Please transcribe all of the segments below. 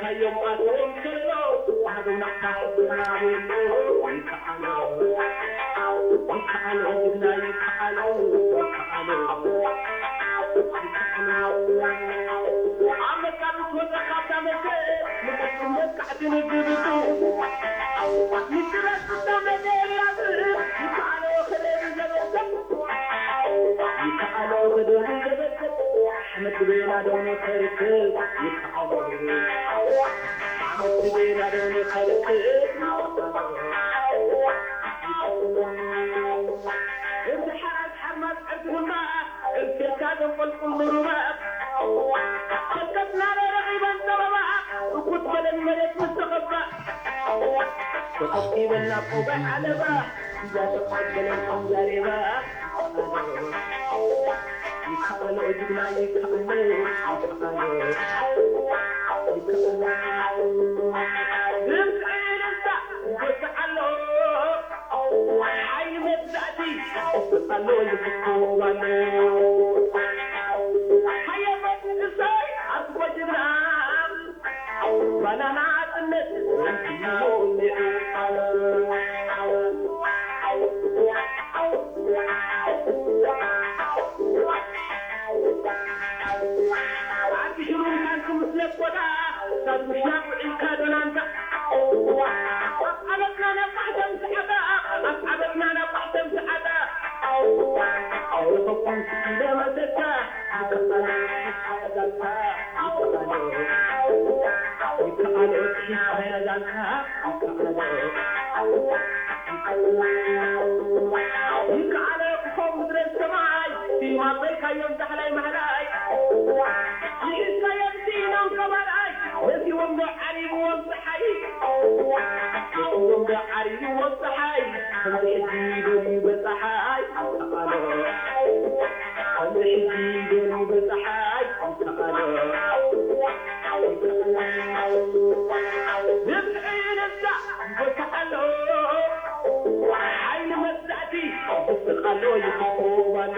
ኣዮም ኣተዎም ከሎ፣ ኣገው ናዕታ ሕድና የሎ። ይከኣሎ፣ ይከኣሎ፣ ጅግና ይከኣሎ፣ ይከኣሎ፣ ይከኣሎ። ኣብ መቃብር ወጸ ካብታ መገ፣ ንቅድም መቃዕቲ ንግብቱ። ንስረት ዝተመገ ያብር፣ ይከኣሎ፣ ከደብ ዘበሰብ። ይከኣሎ፣ ከደብ ዘበሰብ። ኣሕመድ ቤላ ደሞ ተርክብ። ይከኣሎ፣ ኣሕመድ ቤላ ደሞ ተርክብ። ይከኣሎ። እንድሕር ኣዝሓር ማጽዕርትንማ፣ እንክርካ ዘንቆልቁል ንሩባ። ከከትና ረኺበን ጸበባ፣ እኩት በለን መሬት ምስ ተኸባ። ተኸቢበን ናብ ቆባዕ ዓለባ፣ እዛ ተቐበለን ከም ዛሬባ። ይከኣሎ ጅግና ይከኣሎ፣ ይከኣሎ፣ ይከኣሎ። ድምፂ እልልታ ይጎስዕ ኣሎ፣ ሓይሊ መግዛእቲ ይጎስዕ ኣሎ፣ ይፍኮብ ኣሎ። ሃየ መንእሰይ ኣርትኮ ጅግና፣ ባናና ኣጥነት ወንድሙ ንዕቀሎ። ዓዲ ሽሩን ካልኩ ምስ ለቆዳ፣ ሳብ ምሻቕ ውዒልካ ዶናንታ። ኣስዓበትና ነፋሕቶም ሰዓታ፣ ኣስዓበትና ነፋሕቶም ሰዓታ። ኣውረኸኩም ስኢለ መሰታ፣ ይከኣሎ፣ ይከኣሎ፣ ይከኣሎ፣ ይከኣሎ፣ ይከኣሎ። ይከኣለ ክኾን ምድረ ሰማይ፣ ስዩም ኣበልካዮም ዳሕላይ ማሕላይ። ይእዝካዮም ስኢኖም ቀባልኣይ፣ መሲዎም ዶ ዓሪብዎም ጸሓይ? መሲዎም ዶ ዓሪብዎም ጸሓይ? ከምዚ ሕጂ ዶ ይበጽሓይ? ይከኣሎ። ከምዚ ሕጂ ዶ ይበጽሓይ? ይከኣሎ። ይከኣሎ። ድምዒ እልልታ ይጎስዕ ኣሎ፣ ሓይሊ መግዛእቲ ይውስኽ ኣሎ፣ ይፍኮብ ኣሎ።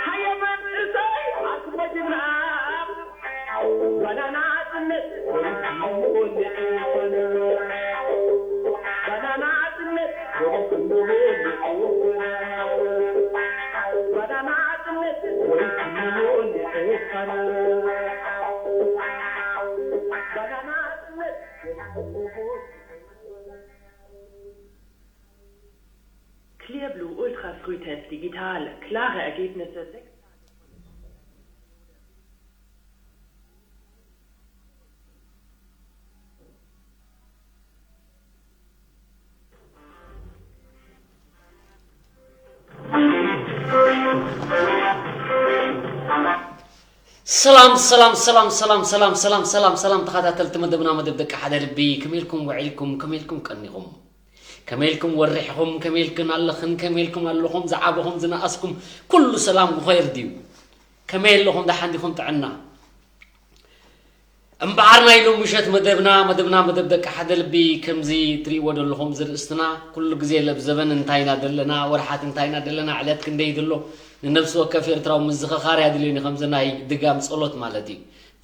ሃየ መንእሰይ ኣርትሞ ጅግና፣ ባናና ናጽነት ወሪስዎ ንዕወት። ባናና ናጽነት ወሪስዎ ንዕወት። ባናና ናጽነት ወሪስዎ ንዕወት። ባናና ናጽነት ወሪስዎ ንዕወት። Clearblu Ultra Frühtest Digital. Klare Ergebnisse sechs Tage vor der ሰላም ሰላም ሰላም ሰላም ሰላም ሰላም ሰላም ሰላም ተኸታተልቲ መደብና፣ መደብ ደቂ ሓደ ልቢ፣ ከመይ ኢልኩም ውዒልኩም? ከመይ ኢልኩም ቀኒኹም? ከመይ ኢልኩም ወሪሕኹም? ከመይ ኢልክን ኣለኽን? ከመይ ኢልኩም ኣለኹም? ዝዓበኹም ዝነኣስኩም፣ ኩሉ ሰላም ብኸይር ድዩ? ከመይ ኣለኹም? ደሓን ዲኹም? ጥዕና? እምበኣር ናይ ሎም ምሸት መደብና፣ መደብና መደብ ደቂ ሓደ ልቢ፣ ከምዚ ትርእይዎ ዘለኹም ዝርእስትና፣ ኩሉ ግዜ ለብዘበን እንታይ ኢና ደለና፣ ወርሓት እንታይ ኢና ደለና፣ ዕለት ክንደይ ድሎ፣ ንነብሲ ወከፍ ኤርትራዊ ምዝኽኻር እያ ድልዮኒ፣ ከምዚ ናይ ድጋም ጸሎት ማለት እዩ።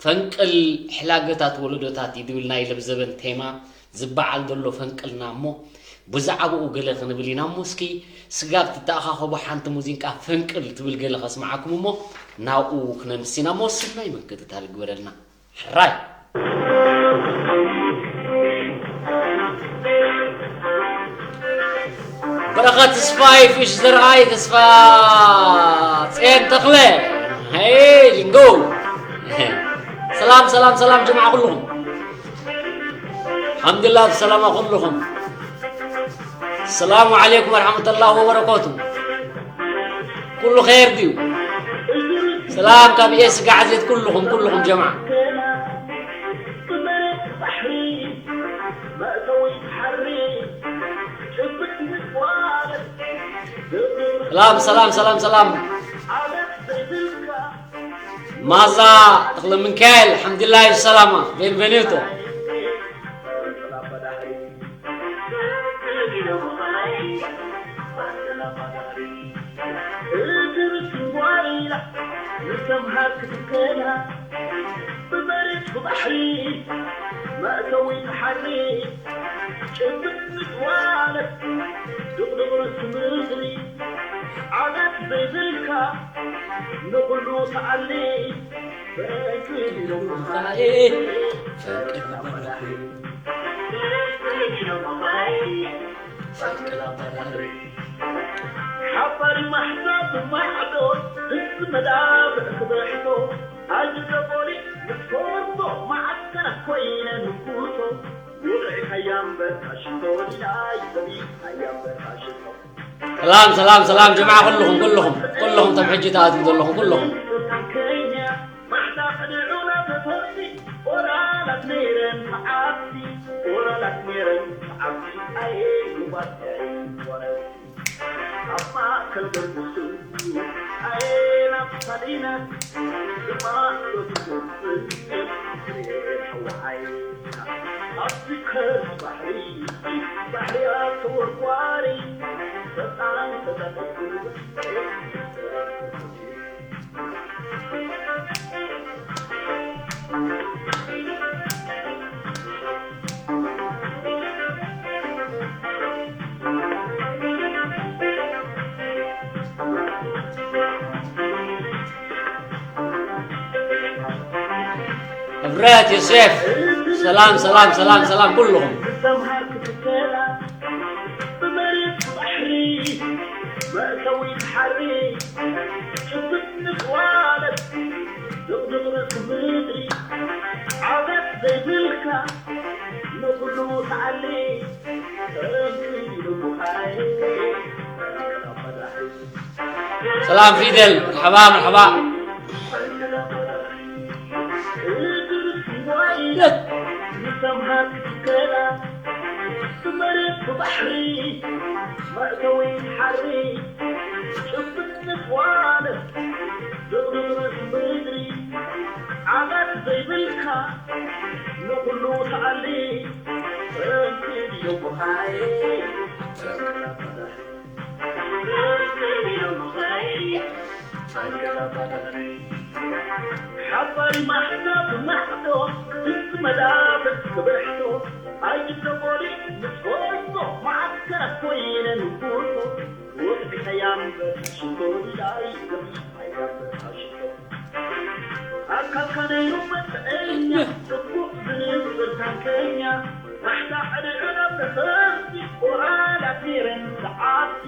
ፈንቅል ሕላገታት ወለዶታት እዩ ድብል ናይ ለብዘበን ቴማ ዝበዓል ዘሎ ፈንቅልና እሞ፣ ብዛዕባኡ ገለ ክንብል ኢና እሞ፣ እስኪ ስጋብ ትተኣኻኸቡ ሓንቲ ሙዚቃ ፈንቅል ትብል ገለ ከስምዓኩም እሞ፣ ናብኡ ክነምስ ኢና እሞ፣ ሰናይ ምክትታል ይግበረልና። ሕራይ። በረኸት ተስፋይ፣ ፊሽ ዘርኣይ፣ ተስፋ ጽዮን ተኽለ። ሄይ፣ ሊንጎ። ሰላም፣ ሰላም፣ ሰላም፣ ጀማዓ ኩልኹም። ኣልሓምዱሊላህ፣ ብሰላማ ኩልኹም። ሰላሙ ዓለይኩም ወረሕመቱላህ ወበረካቱ። ኩሉ ኸይር ድዩ? ሰላም ካብ ኤስ ጋዕዜት፣ ኩልኹም፣ ኩልኹም ጀማዓ። ሰላም፣ ሰላም፣ ሰላም፣ ሰላም። ማዛ ተኽለ ሚካኤል፣ ሓምድላይ ሰላማ፣ ቤንቬኒቶ። ሰምሃር ክትከላ ብመሬት ብባሕሪ መእተዊ ተሓሪ ጭብጥ ንጥዋለት ድቕድቕ ርእሲ ምድሪ ዓጋት ዘይብልካ ንኹሉ ተኣሊ ፈንቅል ኢሎም ሓባሪ ማሕዛብ ማዕዶ ህዝቢ መዳብዕ ክብሕቶ ኣጅብደ ፖሊስ ንስፖርቶ መዓስከራት ኮይነ ንኩቶ ውቕዒ ሃያም በርካሽቶ ዲላይ ዘቢ ሃያም በርካሽቶ ሰላም ሰላም ሰላም ጀማዓ ኩልኹም ኩልኹም ኩልኹም ተም ሕጂ ተኣትዩ ዘለኹም ኩልኹም ማዕዳ ቅድዑና ተፈርሲ ኦራላት ነይረን ተዓብቲ ኦራላት ነይረን ተዓብቲ ኣየ ጉባት ወረሲ ኣብ ማእከል ደርብሱ ኣየ ናብ ሳሊና ድማ ሎትጎብን ርኤ ሓወዓይ ኣብቲ ከርስ ባሕሪ ባሕርያ ተወርዋሪ ፈጣን ተጠቅሙ እብረት ዮሴፍ ሰላም ሰላም ሰላም ሰላም ኩልኹም ብሰምሃር ክትከላ ብመሬት ብባሕሪ መእተዊ ሓሪ ጭብጥ ንጥዋለት ድቕድቕ ርእሲ ምድሪ ዓበት ዘይብልካ ንኹሉ ተዓሊ ሰላም ፊደል መርሐባ መርሐባ ንሰምሃር ክትከላ ብመሬት ብባሕሪ መእተዊ ሓሪ ጭብጥ ንጥዋለት ድቕድቕ ርእሲ ምድሪ ዓበት ዘይብልካ ንኹሉ ተኣሊ ሓባሪ ማሕዛብ ማዕዶ ህዝቢ መዳፍዕ ክብሕቶ ኣይትተቆሊ ንስኮቶ መዓስከራት ኮይነ ንጉቶ ውጥዕተያ ምበር ሽኮ ኢላይ ዘብሽ ኣይበር ሽኮ ኣካልካ ነይሩ መጥዐኛ ጽቡቕ ዝንብር ታንከኛ ራሕታ ሕድዕና ተኸፍቲ ኦራላት ነይረን ሰዓብቲ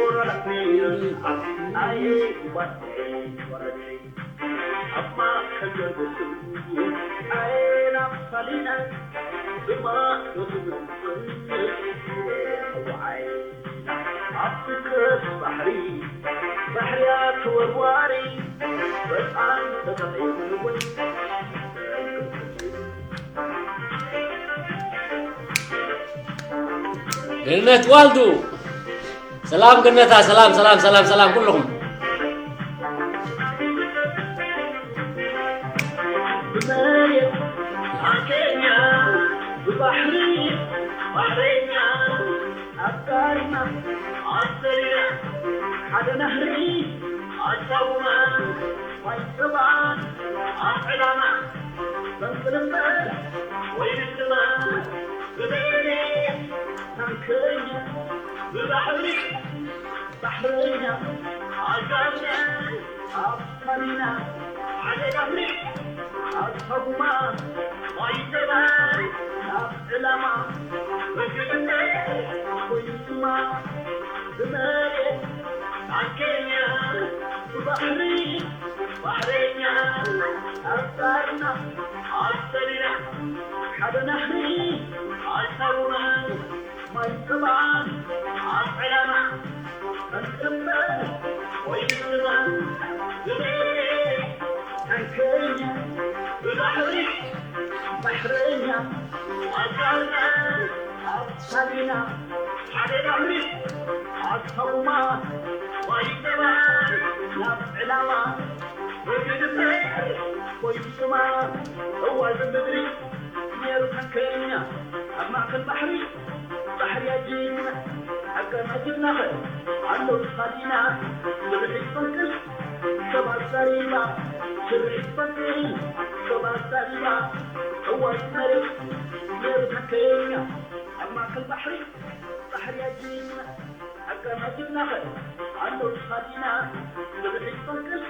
ኦራላት ነይረን ሰዓብቲ ኣየ ባትዒ ወረድዒ ኣብ ማእከል ገርግስም ኣየ ናብ ሳሊና ብማእዶ ትምስል ወዓይ ኣብቲ ክስ ባሕሪ ባሕርያ ተወርዋሪ በጣም ተጠቒሙ እውን ገነት ዋልዱ ሰላም ገነታ ሰላም ሰላም ሰላም ሰላም ኩልኹም ብመሬት ኣንከኛ ብባሕሪ ባሕረኛ ኣጋርና ኣስተሪና ሓደ ናህሪ ኣሳቡና ማይ ሰባን ኣብ ዕላማ ፈንቅል እምበር ወይ ንስማ ብመሬት ኣንከኛ ብባሕሪ ባሕረኛ ኣጋርና ኣብ ሳቢና ሓደ ባሕሪ ኣብ ሳቡማ ማይ ሰባን ኣብ ዕላማ ፈንቅል እምበር ወይ ንስማ ብመሬት ኣንከኛ ብባሕሪ ባሕረኛ ኣጋርና ኣስተሪና ሓደ ናህሪ ኣሳቡና ማይ ሰባን ኣብ ዕላማ ፈንቅል እምበር ወይ ንስማ ብመሬት ኣንከኛ ብባሕሪ ባሕረኛ ኣጋርና ኣብ ሳቢና ሓደ ባሕሪ ኣሳቡማ ማይ ሰባን ናብ ዕላማ ወግድ እምበር ወይ ንስማ እዋ ዝምድሪ ነይሩ ታንከኛ ኣብ ማእከል ባሕሪ ባሕሪ ኣጅብና ኣጋና ጅብናኸ ኣሎ ሳቢና ብድሕሪት ፈንቅል ሰባት ዛሪባ ስርሒት ፈንቅል፣ ሰባት ዛሪባ ሕዋይ መሬት፣ መሬት ከኛ ኣብ ማእከል ባሕሪ፣ ባሕሪ ኣጅሪና ኣጋማጅርናኸ ኣንዶ ሳዲና ስርሒት ፈንቅል፣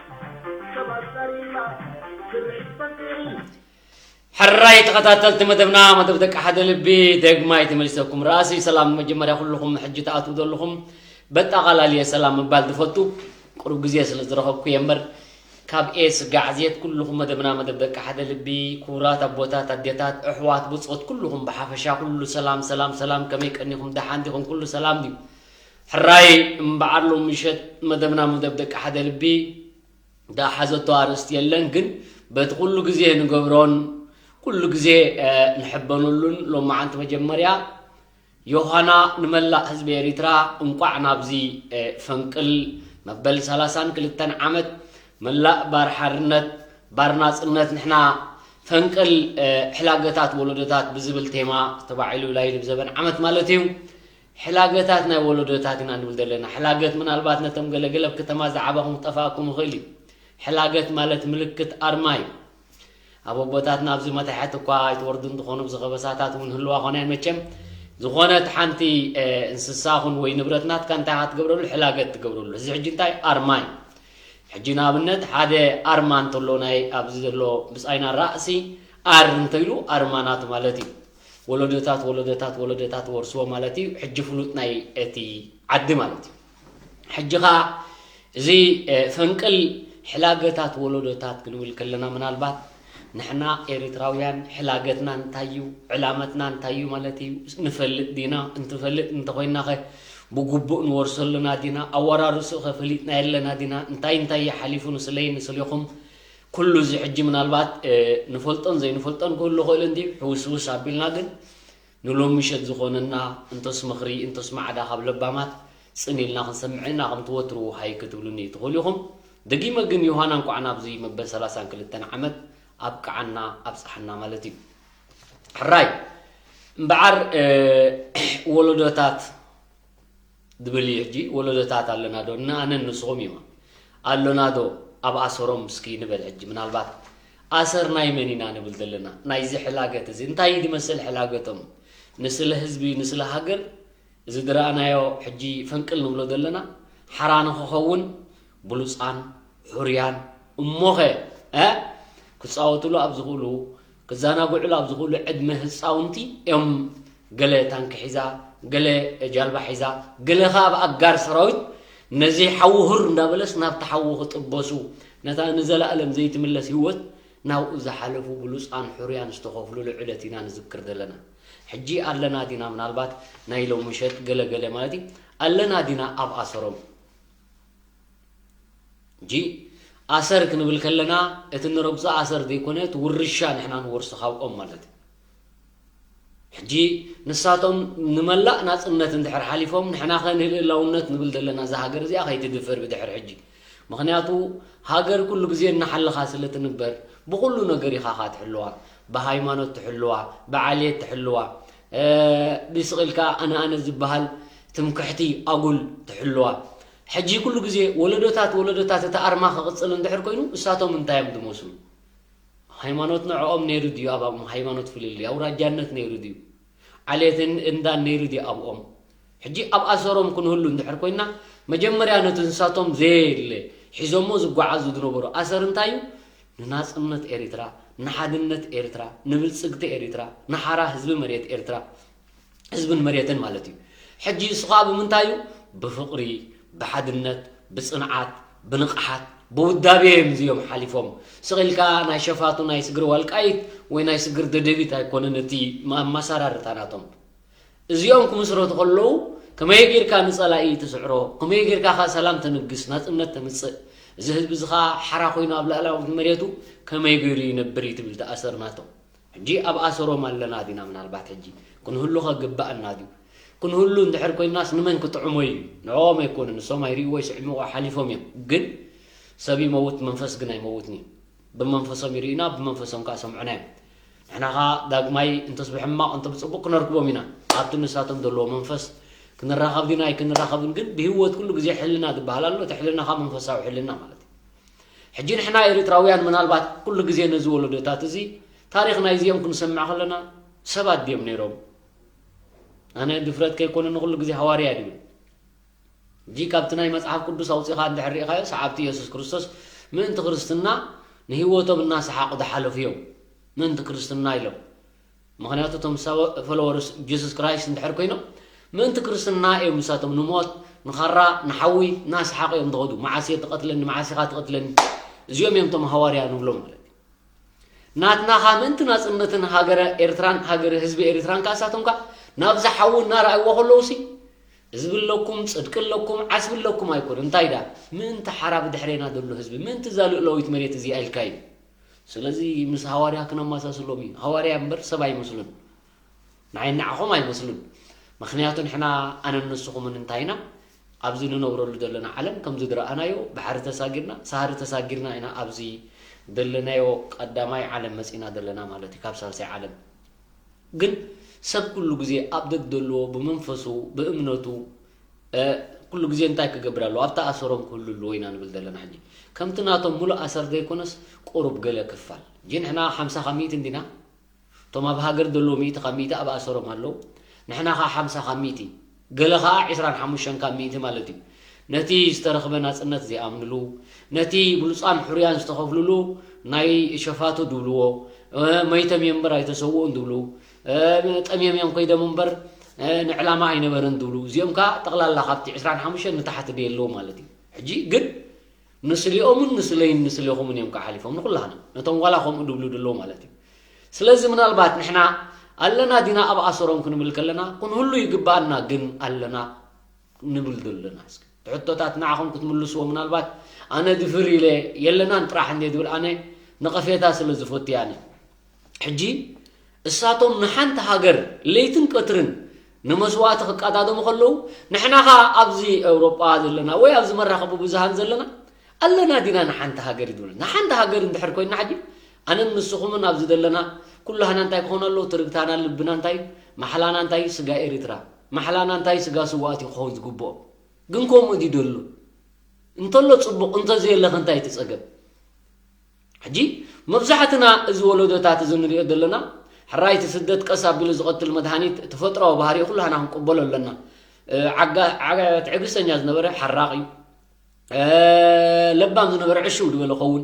ሰባት ዛሪባ ስርሒት ፈንቅል። ሕራይ ተኸታተልቲ መደብና፣ መደብ ደቂ ሓደ ልቢ ደግማይ ተመሊሰኩም። ራእሲ ሰላም መጀመርያ ኩልኹም ሕጂ ትኣትዉ ዘለኹም በጠቓላልየ ሰላም ምባል ዝፈቱ ቁሩብ ግዜ ስለ ዝረኸብኩ እየ እምበር፣ ካብ ኤስ ጋዕዝየት ኩልኹም መደብና፣ መደብ ደቂ ሓደ ልቢ፣ ክቡራት ኣቦታት፣ ኣዴታት፣ ኣሕዋት፣ ብጾት፣ ኩልኹም ብሓፈሻ ኩሉ ሰላም፣ ሰላም፣ ሰላም፣ ከመይ ቀኒኹም? ደሓን ዲኹም? ኩሉ ሰላም ድዩ? ሕራይ እምበዓር ሎም ምሸት መደብና፣ መደብ ደቂ ሓደ ልቢ፣ ዝሓዘቶ ኣርእስቲ የለን፣ ግን በቲ ኩሉ ግዜ ንገብሮን ኩሉ ግዜ፣ እ፣ ንሕበነሉን ሎማዓንቲ መጀመርያ ዮሃና ንመላእ ህዝቢ ኤሪትራ እንቋዕ ናብዚ፣ እ፣ ፈንቅል መበል ሰላሳን ክልተን ዓመት መላእ ባር ሓርነት፣ ባር ናጽነት ንሕና ፈንቅል፣ እ፣ ሕላገታት ወለዶታት ብዝብል ቴማ ተባዒሉ ላይሊ ብዘበን ዓመት ማለት እዩ። ሕላገታት ናይ ወለዶታት ኢና ንብል ዘለና። ሕላገት ምናልባት ነቶም ገለገለ ኣብ ከተማ ዝዓበኹም ክጠፍኣኩም ይኽእል እዩ። ሕላገት ማለት ምልክት ኣርማ እዩ። ኣብ ኣቦታትና ኣብዚ መታሕት እኳ ኣይትወርዱ እንትኾኑ፣ ኣብዚ ከበሳታት እውን ህልዋ ኾነ መቸም ዝኾነት ሓንቲ፣ እ፣ እንስሳ ኹን ወይ ንብረት ናትካ እንታይ ኢኻ ትገብረሉ? ሕላገት ትገብረሉ። እዚ ሕጂ እንታይ? ኣርማ እዩ። ሕጂ ንኣብነት ሓደ ኣርማ እንተሎ ናይ ኣብዚ ዘሎ ብጻይና ራእሲ ኣር እንተኢሉ ኣርማ ናቱ ማለት እዩ። ወለዶታት፣ ወለዶታት፣ ወለዶታት ወርስዎ ማለት እዩ። ሕጂ ፍሉጥ ናይ እቲ ዓዲ ማለት እዩ። ሕጂ ኸኣ እዚ፣ እ፣ ፈንቅል ሕላገታት ወለዶታት ክንብል ከለና ምናልባት ንሕና ኤሪትራውያን ሕላገትና እንታይ እዩ፣ ዕላመትና እንታይ እዩ ማለት እዩ ንፈልጥ ዲና? እንትፈልጥ እንተኾይናኸ ብግቡእ ንወርሶ ኣለና ዲና? ኣወራርሶኸ ፈሊጥና የለና ዲና? እንታይ እንታይ እዩ ሓሊፉ ንስለይ ንስሌኹም? ኩሉ እዚ ሕጂ ምናልባት፣ እ፣ ንፈልጦን ዘይንፈልጦን ክህሉ ይኽእል እንድዩ። ሕውስውስ ኣቢልና ግን ንሎሚ ምሸት ዝኾነና እንቶስ ምኽሪ፣ እንቶስ ማዕዳ ካብ ለባማት ጽን ኢልና ክንሰምዕ ኢና። ከምቲ ወትሩ ሃይ ክትብሉኒ ትኽእሉ ኢኹም። ደጊመ ግን ዮሃና እንኳዕ ናብዚ መበል ሰላሳን ክልተን ዓመት ኣብቅዓና ኣብጽሓና ማለት እዩ። ሕራይ እምበዓር፣ እ፣ ወለዶታት ድብል እዩ። ሕጂ ወለዶታት ኣለና ዶ? ንኣነን ንስኹም እዩማ። ኣሎና ዶ ኣብ ኣሰሮም? እስኪ ንበል ሕጂ። ምናልባት ኣሰር ናይ መን ኢና ንብል ዘለና? ናይዚ ሕላገት እዚ እንታይ እዩ ዝመስል ሕላገቶም? ንስለ ህዝቢ፣ ንስለ ሃገር እዚ ዝረኣናዮ ሕጂ ፈንቅል ንብሎ ዘለና ሓራ ንኽኸውን ብሉጻን ሕሩያን እሞኸ፣ እ፣ ክጻወቱሉ ኣብ ዝኽእሉ፣ ክዘናግዑሉ ኣብ ዝኽእሉ ዕድመ ህጻውንቲ እዮም። ገለ ታንኪ ሒዛ፣ ገለ ጃልባ ሒዛ፣ ገለ ኸኣ ኣብ ኣጋር ሰራዊት ነዚ ሓዊ ሁር እንዳበለስ ናብቲ ሓዊ ክጥበሱ፣ ነታ ንዘለኣለም ዘይትምለስ ህይወት ናብኡ ዝሓለፉ ብሉጻን ሕሩያን ዝተኸፍሉሉ ዕለት ኢና ንዝክር ዘለና። ሕጂ ኣለና ዲና? ምናልባት ናይ ሎሚ ምሸት ገለ ገለ ማለት እዩ። ኣለና ዲና ኣብ ኣሰሮም? ሕጂ ኣሰር ክንብል ከለና እቲ ንረግጾ ኣሰር ዘይኮነ፣ እቲ ውርሻ ንሕና ንወርሶ ካብኦም ማለት እዩ። ሕጂ ንሳቶም ንመላእ ናጽነት እንድሕር ሓሊፎም፣ ንሕናኸ ንልእላውነት ንብል ዘለና እዛ ሃገር እዚኣ ከይትድፈር ብድሕር ሕጂ። ምኽንያቱ ሃገር ኩሉ ግዜ እናሓለኻ ስለ ትንበር፣ ብኹሉ ነገር ኢኻ ኻ ትሕልዋ። ብሃይማኖት ትሕልዋ፣ ብዓልየት ትሕልዋ፣ እ፣ ብስቕ ኢልካ ኣነ ኣነ ዝበሃል ትምክሕቲ ኣጉል ትሕልዋ። ሕጂ ኩሉ ግዜ ወለዶታት፣ ወለዶታት እቲ ኣርማ ክቕጽል እንድሕር ኮይኑ፣ እሳቶም እንታይ እዮም ዝመስሉ? ሃይማኖት ንዕኦም ነይሩ ድዩ? ኣብኦም ሃይማኖት ፍልልይ፣ ኣውራጃነት ነይሩ ድዩ? ዓሌትን እንዳን ነይሩ ድዩ ኣብኦም? ሕጂ ኣብ ኣሰሮም ክንህሉ እንድሕር ኮይና፣ መጀመርያ ነቲ ንሳቶም ዘየለ ሒዞሞ ዝጓዓዙ ዝነበሩ ኣሰር እንታይ እዩ? ንናጽነት ኤሪትራ፣ ንሓድነት ኤሪትራ፣ ንብልጽግቲ ኤሪትራ፣ ንሓራ ህዝቢ መሬት ኤርትራ፣ ህዝብን መሬትን ማለት እዩ። ሕጂ እሱ ኸኣ ብምንታይ እዩ? ብፍቕሪ፣ ብሓድነት፣ ብጽንዓት፣ ብንቕሓት፣ ብውዳቤ እዮም እዚኦም ሓሊፎም። ስቕ ኢልካ ናይ ሸፋቱ ናይ ስግር ዋልቃይት ወይ ናይ ስግር ደደቢት ኣይኮነን እቲ ማ-፣ ማሳራርታ ናቶም። እዚኦም ክምስረቱ ከለዉ ከመይ ጌርካ ንጸላኢ ትስዕሮ? ከመይ ጌርካ ከ ሰላም ተንግስ፣ ናጽነት ተምጽእ? እዚ ህዝቢ እዚ ኸኣ ሓራ ኮይኑ ኣብ ልኣላዊት መሬቱ ከመይ ገይሩ ይነብር እዩ ትብል እታ ኣሰር ናቶም። ሕጂ ኣብ ኣሰሮም ኣለና ዲና? ምናልባት ሕጂ ክንህሉ ከግባኣና ድዩ? ክንህሉ እንድሕር ኮይናስ ንመን ክጥዕሞ እዩ? ንዕኦም ኣይኮኑን፣ ንሶም ኣይርእይዎ ኣይስዕምዎ ሓሊፎም እዮም። ግን ሰብ ይመውት፣ መንፈስ ግን ኣይመውትን እዩ። ብመንፈሶም ይርእዩና፣ ብመንፈሶም ከኣ ሰምዑና እዮም። ንሕና ኸኣ ዳግማይ እንተስ ብሕማቕ እንተ ብጽቡቕ ክነርክቦም ኢና። ኣብቲ ንሳቶም ዘለዎ መንፈስ ክንራኸብ ዲና ኣይክንራኸብን ግን ብህይወት ኩሉ ግዜ ሕልና ዝበሃል ኣሎ። እቲ ሕልና ኸኣ መንፈሳዊ ሕልና ማለት እዩ። ሕጂ ንሕና ኤርትራውያን ምናልባት ኩሉ ግዜ ነዚ ወለዶታት እዚ ታሪኽ ናይዚኦም ክንሰምዕ ከለና ሰባት ድዮም ነይሮም? ኣነ ድፍረት ከይኮነኒ ኩሉ ግዜ ሃዋርያ ድብል። ሕጂ ካብቲ ናይ መጽሓፍ ቅዱስ ኣውጺኻ እንድሕር ርኢኻዮ፣ ሰዓብቲ የሱስ ክርስቶስ ምእንቲ ክርስትና ንህይወቶም እናሰሓቑ ዝሓለፉ እዮም። ምእንቲ ክርስትና ኢሎም። ምኽንያቱ እቶም ሰበ-፣ ፎሎወርስ ጀሱስ ክራይስት እንድሕር ኮይኖም ምእንቲ ክርስትና እዮም ንሳቶም ንሞት፣ ንኻራ፣ ንሓዊ እናሰሓቑ እዮም ዝኸዱ። መዓስ እየ ትቐትለኒ፣ መዓስ ኢኻ ትቐትለኒ? እዚኦም እዮም እቶም ሃዋርያ ንብሎም ማለት እዩ። ናትናኻ ምእንቲ ናጽነትን ሃገረ ኤርትራን ሃገረ ህዝቢ ኤርትራን ከኣ እሳቶም ከኣ ናብዚ ሓዊ እናረኣይዎ ከለውሲ ህዝቢ ኣለኩም፣ ጽድቂ ኣለኩም፣ ዓስቢ ኣለኩም ኣይኮነ። እንታይ ደኣ? ምእንቲ ሓራ ብድሕሬና ዘሎ ህዝቢ፣ ምእንቲ እዛ ልእላዊት መሬት እዚኣ ኢልካ እዩ። ስለዚ ምስ ሃዋርያ ክነመሳስሎም እዩ። ሃዋርያ እምበር ሰብ ኣይመስሉን። ንዓይ ንዓኹም ኣይመስሉን። ምኽንያቱ ንሕና ኣነን ንስኹምን እንታይ ኢና? ኣብዚ ንነብረሉ ዘለና ዓለም ከምዚ ዝረኣናዮ ባሕሪ ተሳጊርና፣ ሳህሪ ተሳጊርና ኢና ኣብዚ ዘለናዮ ቀዳማይ ዓለም መጺና ዘለና ማለት እዩ፣ ካብ ሳልሳይ ዓለም። ግን ሰብ ኩሉ ግዜ ኣብ ደግ ዘለዎ ብመንፈሱ፣ ብእምነቱ፣ እ፣ ኩሉ ግዜ እንታይ ክገብር ኣለዎ? ኣብ ተኣሰሮም ክህሉ ኣለዎ ኢና ንብል ዘለና ሕጂ። ከምቲ ናቶም ሙሉእ ኣሰር ዘይኮነስ ቁሩብ ገለ ክፋል። ሕጂ ንሕና ሓምሳ ካብ ሚእቲ እንዲና? እቶም ኣብ ሃገር ዘለዉ ሚእቲ ካብ ሚእቲ ኣብ ኣሰሮም ኣለዉ። ንሕና ኸኣ ሓምሳ ካብ ሚእቲ፣ ገለ ኸኣ ዕስራን ሓሙሽተን ካብ ሚእቲ ማለት እዩ። ነቲ ዝተረኽበ ናጽነት ዘይኣምንሉ፣ ነቲ ብሉጻን ሕሩያን ዝተኸፍልሉ ናይ ሸፋቱ ድብልዎ፣ እ፣ መይቶም እዮም እምበር ኣይተሰውኡን ድብሉ፣ እ፣ ጠምዮም እዮም ከይዶም እምበር፣ እ፣ ንዕላማ ኣይነበረን ድብሉ። እዚኦም ከኣ ጠቕላላ ካብቲ ዕስራን ሓሙሽተን ንታሕቲ ደየለዉ ማለት እዩ። ሕጂ ግን ንስሊኦምን ንስለይን ንስሌኹምን እዮም ክሓሊፎም ንኹላህና። ነቶም ዋላ ከምኡ ድብሉ ድለዉ ማለት እዩ። ስለዚ ምናልባት ንሕና ኣለና ዲና ኣብ ኣሰሮም ክንብል ከለና፣ ክንህሉ ይግብኣና ግን ኣለና ንብል ዘለና። እስኪ እቲ ሕቶታት ንዓኹም ክትምልስዎ ምናልባት ኣነ ድፍር ኢለ የለናን ጥራሕ እንደ ድብል ኣነ ነቐፌታ ስለ ዝፈቱ እየ ኣነ። ሕጂ እሳቶም ንሓንቲ ሃገር ለይትን ቀትርን ንመስዋእቲ ክቀዳደሙ ከለዉ፣ ንሕና ኸኣ ኣብዚ ኤውሮጳ ዘለና ወይ ኣብዚ መራኸቢ ብዙሃን ዘለና ኣለና ዲና ንሓንቲ ሃገር ይድብሉ። ንሓንቲ ሃገር እንድሕር ኮይንና ሕጂ ኣነን ንስኹምን ኣብዚ ዘለና ኩላህና እንታይ ክኾን ኣለዎ? ትርግታና፣ ልብና እንታይ? ማሕላና እንታይ? ስጋ ኤርትራ። ማሕላና እንታይ? ስጋ ስዋእቲ ክኸውን ዝግብኦ። ግን ከምኡ ድዩ ደሎ? እንተሎ ጽቡቕ፣ እንተዘየለኸ እንታይ እቲ ጸገም? ሕጂ መብዛሕትና እዚ ወለዶታት እዚ ንሪኦ ዘለና፣ ሕራይ እቲ ስደት ቀስ ኣቢሉ ዝቐትል መድሃኒት ተፈጥሮኣዊ ባህሪኡ ኩላህና ክንቅበሎ ኣለና። እ፣ ዓጋ-፣ ዓጋ-፣ ትዕግስተኛ ዝነበረ ሓራቕ እዩ። እ፣ ለባም ዝነበረ ዕሽው ዝበለ ኸውን።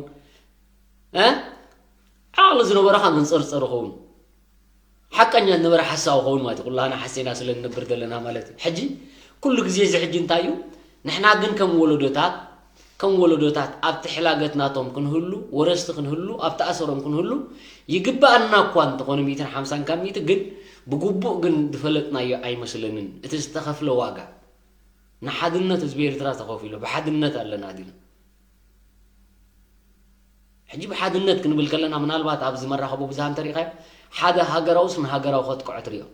እ፣ ዓቕሊ ዝነበረ ኸኣ መንጸርጸሪ ኸውን። ሓቀኛ ዝነበረ ሓሳዊ ኸውን ማለት እዩ። ኩላህና ሓሴና ስለ ንነብር ዘለና ማለት እዩ። ሕጂ ኩሉ ግዜ እዚ ሕጂ እንታይ እዩ? ንሕና ግን ከም ወለዶታት፣ ከም ወለዶታት ኣብቲ ሕላገት ናቶም ክንህሉ፣ ወረስቲ ክንህሉ፣ ኣብቲ ኣሰሮም ክንህሉ ይግብኣና እኳ እንተኾነ፣ ሚእትን ሓምሳን ካብ ሚእቲ ግን ብግቡእ ግን ዝፈለጥናዮ ኣይመስለንን። እቲ ዝተኸፍለ ዋጋ፣ ንሓድነት ህዝቢ ኤርትራ ተኸፊሉ፣ ብሓድነት ኣለና ዲና? ሕጂ ብሓድነት ክንብል ከለና፣ ምናልባት ኣብዚ መራኸቢ ብዙሃን ተሪኻዮ፣ ሓደ ሃገራውስ ንሃገራዊ ከጥቅዖ ትሪኦ።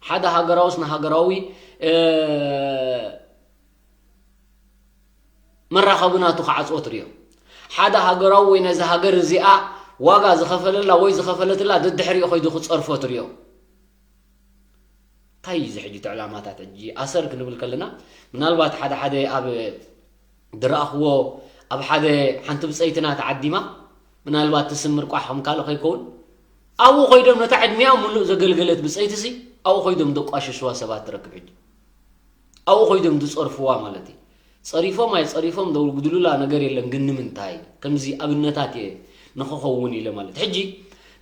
ሓደ ሃገራውስ ንሃገራዊ፣ እ፣ መራኸቢ ናቱ ክዓጽዎ ትሪኦ። ሓደ ሃገራዊ ወይ ነዚ ሃገር እዚኣ ዋጋ ዝኸፈለላ ወይ ዝኸፈለትላ ደድሕሪኡ ከይዱ ክጸርፎ ትሪኦ። እንታይ እዩ እዚ ሕጂ እቲ ዕላማታት? ሕጂ ኣሰር ክንብል ከለና፣ ምናልባት ሓደ ሓደ ኣብ ዝረኣኽዎ፣ ኣብ ሓደ ሓንቲ ብጸይትና ተዓዲማ፣ ምናልባት ትስምር ቋሕ ከም ካልእ ከይከውን፣ ኣብኡ ከይዶም ነታ ዕድሚኣ ምሉእ ዘገልገለት ብጸይትሲ፣ ኣብኡ ከይዶም ዘቋሽሽዋ ሰባት ትረክብ ሕጂ። ኣብኡ ከይዶም ዝጸርፍዋ ማለት እዩ። ጸሪፎም ኣይጸሪፎም ዘውግድሉላ ነገር የለን፣ ግን ንምንታይ? ከምዚ ኣብነታት እየ ንኽኸውን ኢለ ማለት። ሕጂ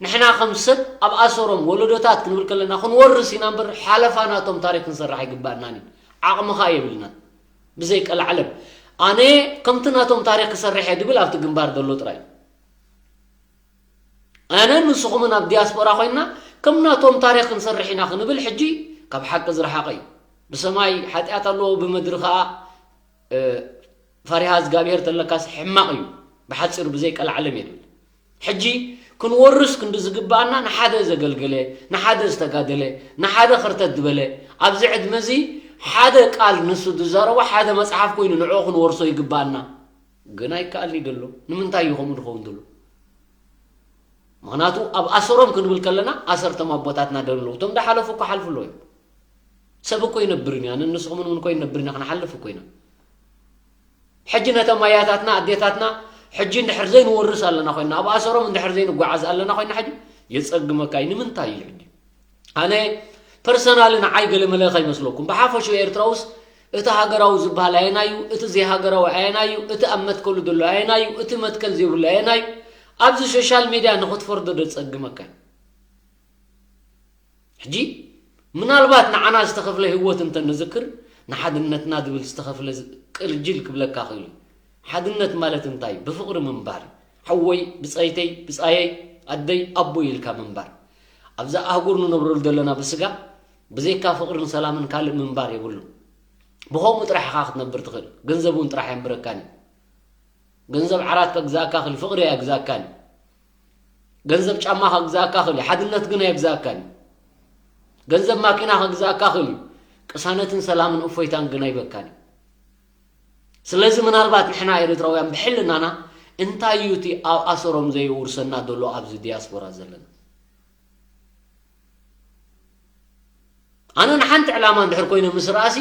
ንሕና ከም ሰብ ኣብ ኣሰሮም ወለዶታት ክንብል ከለና ክንወርስ ኢና እምበር፣ ሓለፋ ናቶም ታሪኽ ክንሰርሕ ኣይግባእናን እዩ። ዓቕሚ ኸኣ የብልናን። ብዘይ ቀልዓለም ኣነ ከምቲ ናቶም ታሪኽ ክሰርሕ እየ ድብል ኣብቲ ግንባር ዘሎ ጥራይ። ኣነ ንስኹምን ኣብ ዲያስፖራ ኮይንና ከም ናቶም ታሪኽ ክንሰርሕ ኢና ክንብል ሕጂ ካብ ሓቂ ዝረሓቐ እዩ። ብሰማይ ሓጢኣት ኣለዎ፣ ብምድሪ ኸኣ፣ እ፣ ፈሪሃ እግዚኣብሄር ተለካስ ሕማቕ እዩ። ብሓጺሩ ብዘይ ቀልዓለም እየ ድብል። ሕጂ ክንወርስ ክንዲ ዝግብኣና ንሓደ ዘገልገለ፣ ንሓደ ዝተጋደለ፣ ንሓደ ኸርተት ዝበለ፣ ኣብዚ ዕድመ እዚ ሓደ ቃል ንሱ ዝዛረቦ ሓደ መጽሓፍ ኮይኑ ንዕኡ ክንወርሶ ይግብኣና። ግን ኣይከኣልኒ ደሎ። ንምንታይ እዩ ከምኡ ዝኸውን ዘሎ? ምኽንያቱ ኣብ ኣሰሮም ክንብል ከለና ኣሰርቶም ኣቦታትና ደሎ። እቶም ዝሓለፉ እኮ ሓልፉ ኣለዉ እዮም። ሰብ እኮ ይነብርን እዩ። ኣነ ንስኹምን እውን እኮ ይነብርን ኢና፣ ክንሓልፍ እኮ ኢና። ሕጂ ነቶም ኣያታትና፣ ኣዴታትና፣ ሕጂ እንድሕር ዘይንወርስ ኣለና ኮይና፣ ኣብ ኣሰሮም እንድሕር ዘይንጓዓዝ ኣለና ኮይና፣ ሕጂ የጸግመካ እዩ። ንምንታይ እዩ ሕጂ? ኣነ ፐርሰናሊ ንዓይ ገለ መለ ከይመስለኩም፣ ብሓፈሹ ኤርትራውስ እቲ ሃገራዊ ዝበሃል ኣየናዩ፣ እቲ ዘይሃገራዊ ኣየናዩ፣ እቲ ኣብ መትከሉ ዘሎ ኣየናዩ፣ እቲ መትከል ዘይብሉ ኣየናዩ፣ ኣብዚ ሶሻል ሚድያ ንኽትፈርዶ ዶ ጸግመካ እዩ? ሕጂ ምናልባት ንዓና ዝተኸፍለ ህይወት እንተ ንዝክር፣ ንሓድነትና ዝብል ዝተኸፍለ ዝ-፣ ቅልጅል ክብለካ ክእል እዩ። ሓድነት ማለት እንታይ እዩ? ብፍቕሪ ምንባር እዩ። ሓወይ፣ ብጸይተይ፣ ብጻየይ፣ ኣደይ፣ ኣቦይ ኢልካ ምንባር። ኣብዛ ኣህጉር ንነብረሉ ዘለና ብስጋ፣ ብዘይካ ፍቕርን ሰላምን ካልእ ምንባር የብሉን። ብኸምኡ ጥራሕ ኢኻ ክትነብር ትኽእል። ገንዘብ እውን ጥራሕ ኣየንብረካን እዩ። ገንዘብ ዓራት ከግዛእካ ክእል፣ ፍቕሪ ኣየግዛእካን እዩ። ገንዘብ ጫማ ከግዛእካ ክእል፣ ሓድነት ግን ኣየግዛእካን እዩ። ገንዘብ ማኪና ከግዛእካ ክእል እዩ፣ ቅሳነትን ሰላምን እፎይታን ግን ኣይበካን እዩ። ስለዚ ምናልባት ንሕና ኤርትራውያን ብሕልናና እንታይ እዩ እቲ ኣብ ኣሰሮም ዘየውርሰና ዘሎ ኣብዚ ዲያስፖራ ዘለና? ኣነ ንሓንቲ ዕላማ እንድሕር ኮይነ ምስ ርኣሲ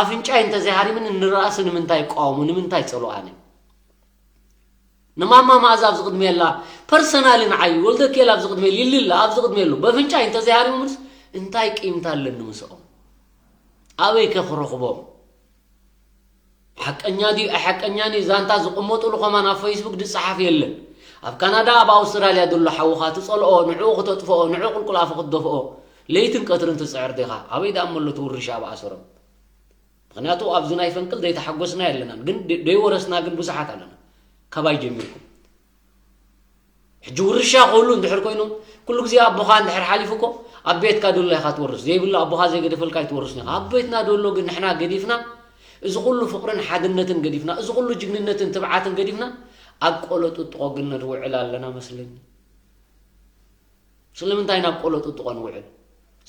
ኣፍንጫይ እንተዘይሃሪምኒ ንርኣሲ ንምንታይ ይቃወሙ? ንምንታይ ይጸልኦ? ኣነ ንማማ መኣዛ ኣብዚ ቅድሚ የላ፣ ፐርሰናሊ ንዓይ ወልደ ኬል ኣብዚ ቅድሚ የሉ፣ ይልላ ኣብዚ ቅድሚ የሉ፣ በፍንጫይ እንተዘይሃሪሞምንስ እንታይ ቂምታ ኣለኒ ምስኦም? ኣበይ ከ ክረኽቦም? ሓቀኛ ድዩ ኣይሓቀኛን እዩ ዛንታ ዝቕመጡሉ ከማን ኣብ ፌስቡክ ዝጸሓፍ የለን። ኣብ ካናዳ ኣብ ኣውስትራልያ ዘሎ ሓውኻ ትጸልኦ፣ ንዕኡ ክተጥፍኦ፣ ንዕኡ ቁልቁል ኣፉ ክትደፍኦ ለይትን ቀትርን ትጽዕር ዲኻ? ኣበይ ደኣ እሞ ኣሎ እቲ ውርሻ ኣብ ኣሰሮም? ምኽንያቱ ኣብዚ ናይ ፈንቅል ዘይተሓጎስና የለናን፣ ግን ደ-፣ ደይወረስና ግን ብዙሓት ኣለና። ካባይ ጀሚርኩም። ሕጂ ውርሻ ክህሉ እንድሕር ኮይኑ፣ ኩሉ ግዜ ኣቦኻ እንድሕር ሓሊፉ እኮ ኣብ ቤትካ ደሎ ኢኻ ትወርስ። ዘይብሉ ኣቦኻ ዘይገደፈልካ ኣይትወርስን ኢኻ። ኣብ ቤትና ደሎ ግን ንሕና ገዲፍና፣ እዚ ኩሉ ፍቕርን ሓድነትን ገዲፍና፣ እዚ ኩሉ ጅግንነትን ትብዓትን ገዲፍና፣ ኣብ ቆሎ ጥጥቖ ግን ንውዕል ኣለና መስለኒ። ስለምንታይ ናብ ቆሎ ጥጥቖ ንውዕል?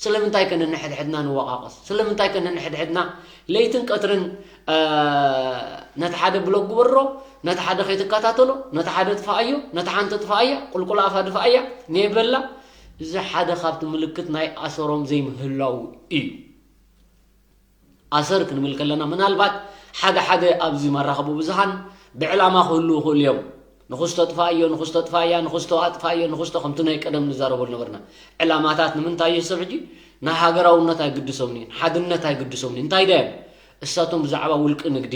ስለምንታይ ከ ነንሕድሕድና ንወቓቐስ? ስለምንታይ ከ ነንሕድሕድና ለይትን ቀትርን፣ እ፣ ነቲ ሓደ ብሎክ ግበሮ፣ ነቲ ሓደ ከይትከታተሎ፣ ነቲ ሓደ ጥፋኣዮ፣ ነቲ ሓንቲ ጥፋኣያ፣ ቁልቁል ኣፋ ድፋኣያ፣ ኔበላ፣ እዚ ሓደ ካብቲ ምልክት ናይ ኣሰሮም ዘይምህላው እዩ። ኣሰር ክንብል ከለና፣ ምናልባት ሓደ ሓደ ኣብዚ መራኸቢ ብዙሃን ብዕላማ ክህልዉ ይኽእሉ እዮም። ንኽስቶ ጥፋእዮ፣ ንኽስቶ ጥፋእያ፣ ንኽስቶ ኣጥፋእዮ፣ ንኽስቶ ከምቲ ናይ ቀደም ንዛረበሉ ነበርና። ዕላማታት ንምንታይ እዩ ሰብ ሕጂ ንሃገራውነት ኣይግድሶምን እዩ፣ ንሓድነት ኣይግድሶምን እዩ። እንታይ ድዮም? እሳቶም ብዛዕባ ውልቂ ንግዲ፣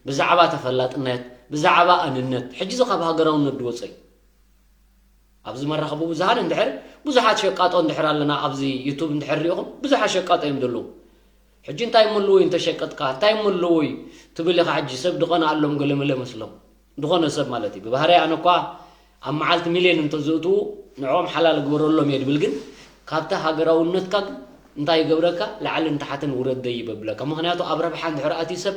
ብዛዕባ ተፈላጥነት፣ ብዛዕባ ኣንነት፣ ሕጂ እዚ ካብ ሃገራውነት ዝወፀ እዩ። ኣብዚ መራኸቢ ብዙሃን እንድሕር ብዙሓት ሸቃጦ እንድሕር ኣለና፣ ኣብዚ ዩቱብ እንድሕር ሪኢኹም ብዙሓት ሸቃጦ እዮም ዘለዉ። ሕጂ እንታይ እሞ ኣለዎ እዩ እንተሸቀጥካ፣ እንታይ እሞ ኣለዎ እዩ ትብል ኢኻ። ሕጂ ሰብ ድቐንኣሎም ገለመለ መስሎም፣ ዝኾነ ሰብ ማለት እዩ። ብባህርይ ኣነ እኳ ኣብ መዓልቲ ሚልዮን እንተዝእትዉ ንዕኦም ሓላል ግበረሎም እየ ድብል፣ ግን ካብቲ ሃገራውነትካ ግን እንታይ ይገብረካ? ላዕልን ታሕትን ውረድ ደይብ የብለካ። ምኽንያቱ ኣብ ረብሓ እንድሕር ኣትዩ ሰብ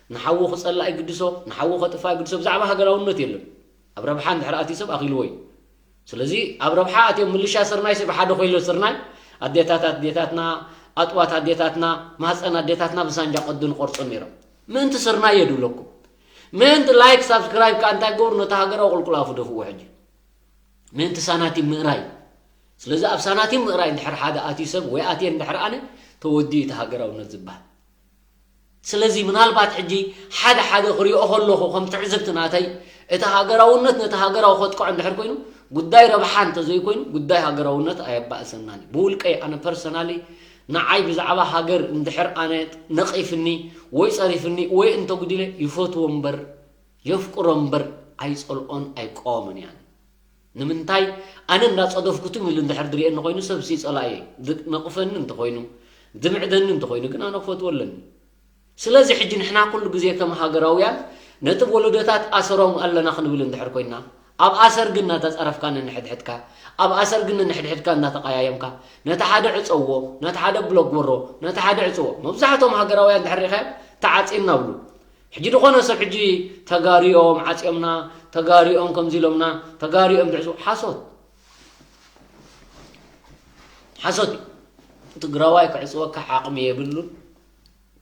ንሓዉ ክጸላእ ይግድሶ፣ ንሓዉ ከጥፋእ ይግድሶ፣ ብዛዕባ ሃገራውነት የለን። ኣብ ረብሓ እንድሕር ኣትዩ ሰብ ኣኺልዎ እዩ። ስለዚ ኣብ ረብሓ ኣትዮም ምልሻ ስርናይ ሰብ ሓደ ኮይሎ ስርናይ ኣዴታት ኣዴታትና፣ ኣጥዋት ኣዴታትና፣ ማህፀን ኣዴታትና ብሳንጃ ቀዱ ንቆርጾም ነይሮም። ምእንቲ ስርናይ እየ ድብለኩም። ምእንቲ ላይክ ሳብስክራይብ ከኣ እንታይ ክገብሩ? ነቲ ሃገራዊ ቁልቁል ኣፉ ደፍእዎ ሕጂ። ምእንቲ ሳናቲም ምእራይ። ስለዚ ኣብ ሳናቲም ምእራይ እንድሕር ሓደ ኣትዩ ሰብ ወይ ኣትየ እንድሕር ኣነ ተወዲኡ እቲ ሃገራውነት ዝበሃል። ስለዚ ምናልባት ሕጂ ሓደ ሓደ ክሪኦ ከለኹ ከም ትዕዝብቲ ናተይ እቲ ሃገራውነት ነቲ ሃገራዊ ከጥቅዖ እንድሕር ኮይኑ ጉዳይ ረብሓ እንተዘይኮይኑ ጉዳይ ሃገራውነት ኣየባእሰናን እዩ። ብውልቀይ ኣነ ፐርሰናሊ ንዓይ ብዛዕባ ሃገር እንድሕር ኣነ ነቒፍኒ ወይ ጸሪፍኒ ወይ እንተጉዲለ ይፈትዎ እምበር የፍቅሮ እምበር ኣይጸልኦን ኣይቃወምን እየ ኣነ። ንምንታይ ኣነ እንዳጸደፍኩ ትም ኢሉ እንድሕር ዝርእየኒ ኮይኑ ሰብ ሲ ጸላእየ ዝነቕፈኒ እንተኾይኑ ዝምዕደኒ እንተኾይኑ ግን ኣነ ክፈትዎ ኣለኒ። ስለዚ ሕጂ ንሕና ኩሉ ግዜ ከም ሃገራውያን ነቲ ወለዶታት ኣሰሮም ኣለና ክንብል እንድሕር ኮይና ኣብ ኣሰር ግን እናተጻረፍካ ነንሕድሕድካ ኣብ ኣሰር ግን ነንሕድሕድካ እናተቀያየምካ ነቲ ሓደ ዕጸዎ ነቲ ሓደ ብሎክ ግበሮ ነቲ ሓደ ዕጸዎ መብዛሕቶም ሃገራውያን እንድሕር ሪኢኻዮም ተዓጺምና ብሉ። ሕጂ ዝኾነ ሰብ ሕጂ ተጋሩ እዮም ዓጽዮምና፣ ተጋሩ እዮም ከምዚ ኢሎምና፣ ተጋሩ እዮም ድዕጹ። ሓሶት። ሓሶት እዩ። ትግራዋይ ክዕጽወካ ዓቕሚ የብሉን።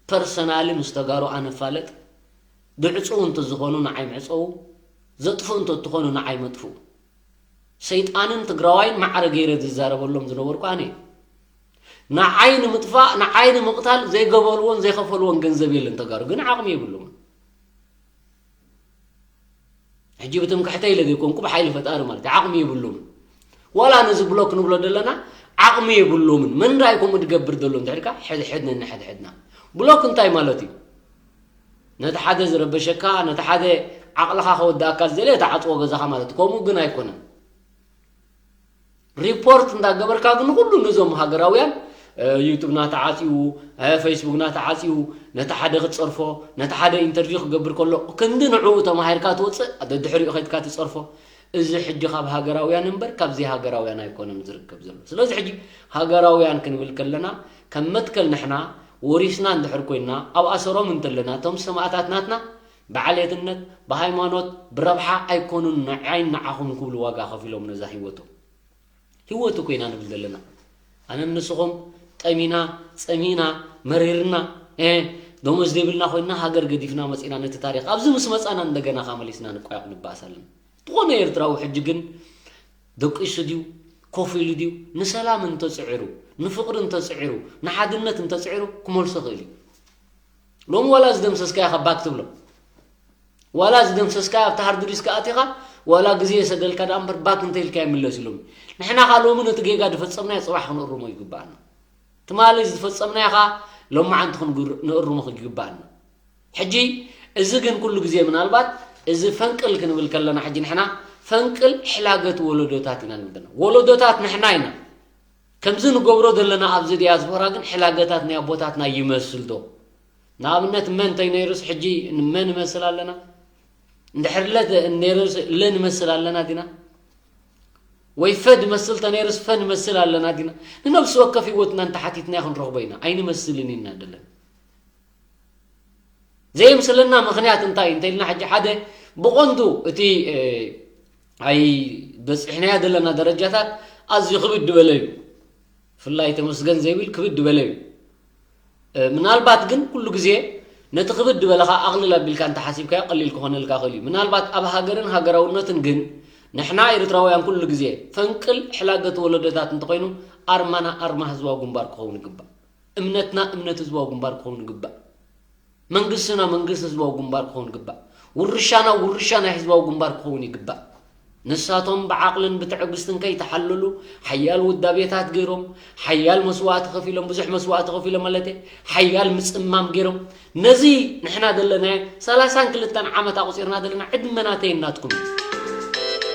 ፐርሰናሊ ምስ ተጋሩ ኣነ እፋለጥ። ድዕጹ እንተዝኾኑ ንዓይ ምዕጸዉ፣ ዘጥፍኡ እንተትኾኑ ንዓይ መጥፍኡ። ሰይጣንን ትግራዋይን ማዕረ ገይረ ዝዛረበሎም ዝነበርኩ ኣነ እየ። ንዓይ ንምጥፋእ፣ ንዓይ ንምቕታል ዘይገበርዎን ዘይኸፈልዎን ገንዘብ የለን ተጋሩ፣ ግን ዓቕሚ የብሉምን። ሕጂ ብትምክሕተይ ኢለ ዘይኮንኩ ብሓይሊ ፈጣሪ ማለት እዩ። ዓቕሚ የብሉምን። ዋላ ነዚ ብሎክ ንብሎ ዘለና ዓቕሚ የብሉምን። መን ዳይ ከምኡ ዝገብር ዘሎ እንድሕር ኢልካ ሕድሕድ ነንሕድሕድና። ብሎክ እንታይ ማለት እዩ? ነቲ ሓደ ዝረበሸካ፣ ነቲ ሓደ ዓቕልኻ ከወድኣካ ዝደለ ተዓጽዎ ገዛኻ ማለት እዩ። ከምኡ ግን ኣይኮነን። ሪፖርት እንዳገበርካ ግን ኩሉ ነዞም ሃገራውያን ዩቱብ ናተዓፅዩ፣ ፌስቡክ ናተዓፅዩ፣ ነቲ ሓደ ክትፀርፎ፣ ነቲ ሓደ ኢንተርቪው ክገብር ከሎ ክንዲ ንዕኡ ተማሂርካ ትወፅእ። ደድሕሪኡ ከይድካ ትፀርፎ። እዚ ሕጂ ካብ ሃገራውያን እምበር ካብ ዘይሃገራውያን ኣይኮነን ዝርከብ ዘሎ። ስለዚ ሕጂ ሃገራውያን ክንብል ከለና ከም መትከል ንሕና ወሪስና እንድሕር ኮይንና ኣብ ኣሰሮም እንተለና እቶም ሰማእታት ናትና ብዓሌትነት ብሃይማኖት ብረብሓ ኣይኮኑን ንዓይን ንዓኹም ክብሉ ዋጋ ከፊሎም ነዛ ህይወቶም። ህይወት እኮ ኢና ንብል ዘለና። ኣነን ንስኹም ጠሚና፣ ጸሚእና፣ መሪርና፣ እ፣ ደሞዝ ዘይብልና ኮይንና ሃገር ገዲፍና መጺና ነቲ ታሪኽ ኣብዚ ምስ መጻና እንደገና ካብ መሊስና ንቋየቕ ንበኣስ ኣለና። ዝኾነ ኤርትራዊ ሕጂ ግን ደቂሱ ድዩ፣ ኮፍ ኢሉ ድዩ፣ ንሰላም እንተጽዒሩ፣ ንፍቕሪ እንተጽዒሩ፣ ንሓድነት እንተጽዒሩ ክመልሶ ይኽእል እዩ። ሎሚ ዋላ ዝደምሰስካዮ ካብ ባክ ትብሎ። ዋላ ዝደምሰስካዮ ኣብቲ ሃርድ ዲስክ ኣቲኻ፣ ዋላ ግዜ የሰደልካ ደኣ እምበር ባክ እንተኢልካ ይምለስ ኢሎም። ንሕና ኸኣ ሎሚ ነቲ ጌጋ ዝፈጸምናዮ ጽባሕ ክንእርሞ ይግብኣና። ትማሊ ዝፈጸምናዮ ኸኣ ሎማዓንቲ ክንግር-፣ ንእርሞ ይግብኣና። ሕጂ እዚ ግን ኩሉ ግዜ ምናልባት እዚ ፈንቅል ክንብል ከለና ሕጂ ንሕና ፈንቅል ሕላገት ወለዶታት ኢና ንብል ዘለና። ወለዶታት ንሕና ኢና። ከምዚ ንገብሮ ዘለና ኣብዚ ዲያስፖራ ግን ሕላገታት ናይ ኣቦታትና ይመስል ዶ? ንኣብነት መን እንተይ ነይሩስ ሕጂ ንመን ንመስል ኣለና? እንድሕር ለ ነይሩስ ለ ንመስል ኣለና ዲና? ወይ ፈ ድመስል ተነይሩስ ፈ ንመስል ኣለና ዲና? ንነብሲ ወከፍ ህይወትና እንተሓቲትና ክንረኽቦ ኢና። ኣይንመስልን ኢና ደለና። ዘየምስለና ምኽንያት እንታይ እንተ ኢልና፣ ሕጂ ሓደ ብቐንዱ እቲ፣ እ፣ ኣይ በጺሕናዮ ዘለና ደረጃታት ኣዝዩ ክብድ ዝበለ እዩ። ብፍላይ ተመስገን ዘይብል ክብድ ዝበለ እዩ። እ፣ ምናልባት ግን ኩሉ ግዜ ነቲ ክብድ ዝበለ ኸኣ ኣቕልል ኣቢልካ እንተሓሲብካዮ ቀሊል ክኾነልካ ይኽእል እዩ። ምናልባት ኣብ ሃገርን ሃገራውነትን ግን ንሕና ኤርትራውያን ኩሉ ግዜ ፈንቅል ሕላገት ወለዶታት እንተኾይኑ ኣርማና ኣርማ ህዝባዊ ግንባር ክኸውን ይግባእ። እምነትና እምነት ህዝባዊ ግንባር ክኸውን ይግባእ። መንግስትና መንግስቲ ህዝባዊ ግንባር ክኸውን ይግባእ። ውርሻና ውርሻ ናይ ህዝባዊ ግንባር ክኸውን ይግባእ። ንሳቶም ብዓቕልን ብትዕግስትን ከይተሓለሉ ሓያል ውዳቤታት ገይሮም፣ ሓያል መስዋእቲ ከፊሎም፣ ብዙሕ መስዋእቲ ከፊሎም ማለት እየ፣ ሓያል ምጽማም ገይሮም። ነዚ ንሕና ዘለና ሰላሳን ክልተን ዓመት ኣቑጺርና ዘለና ዕድመ ናተይን ናትኩም እዩ።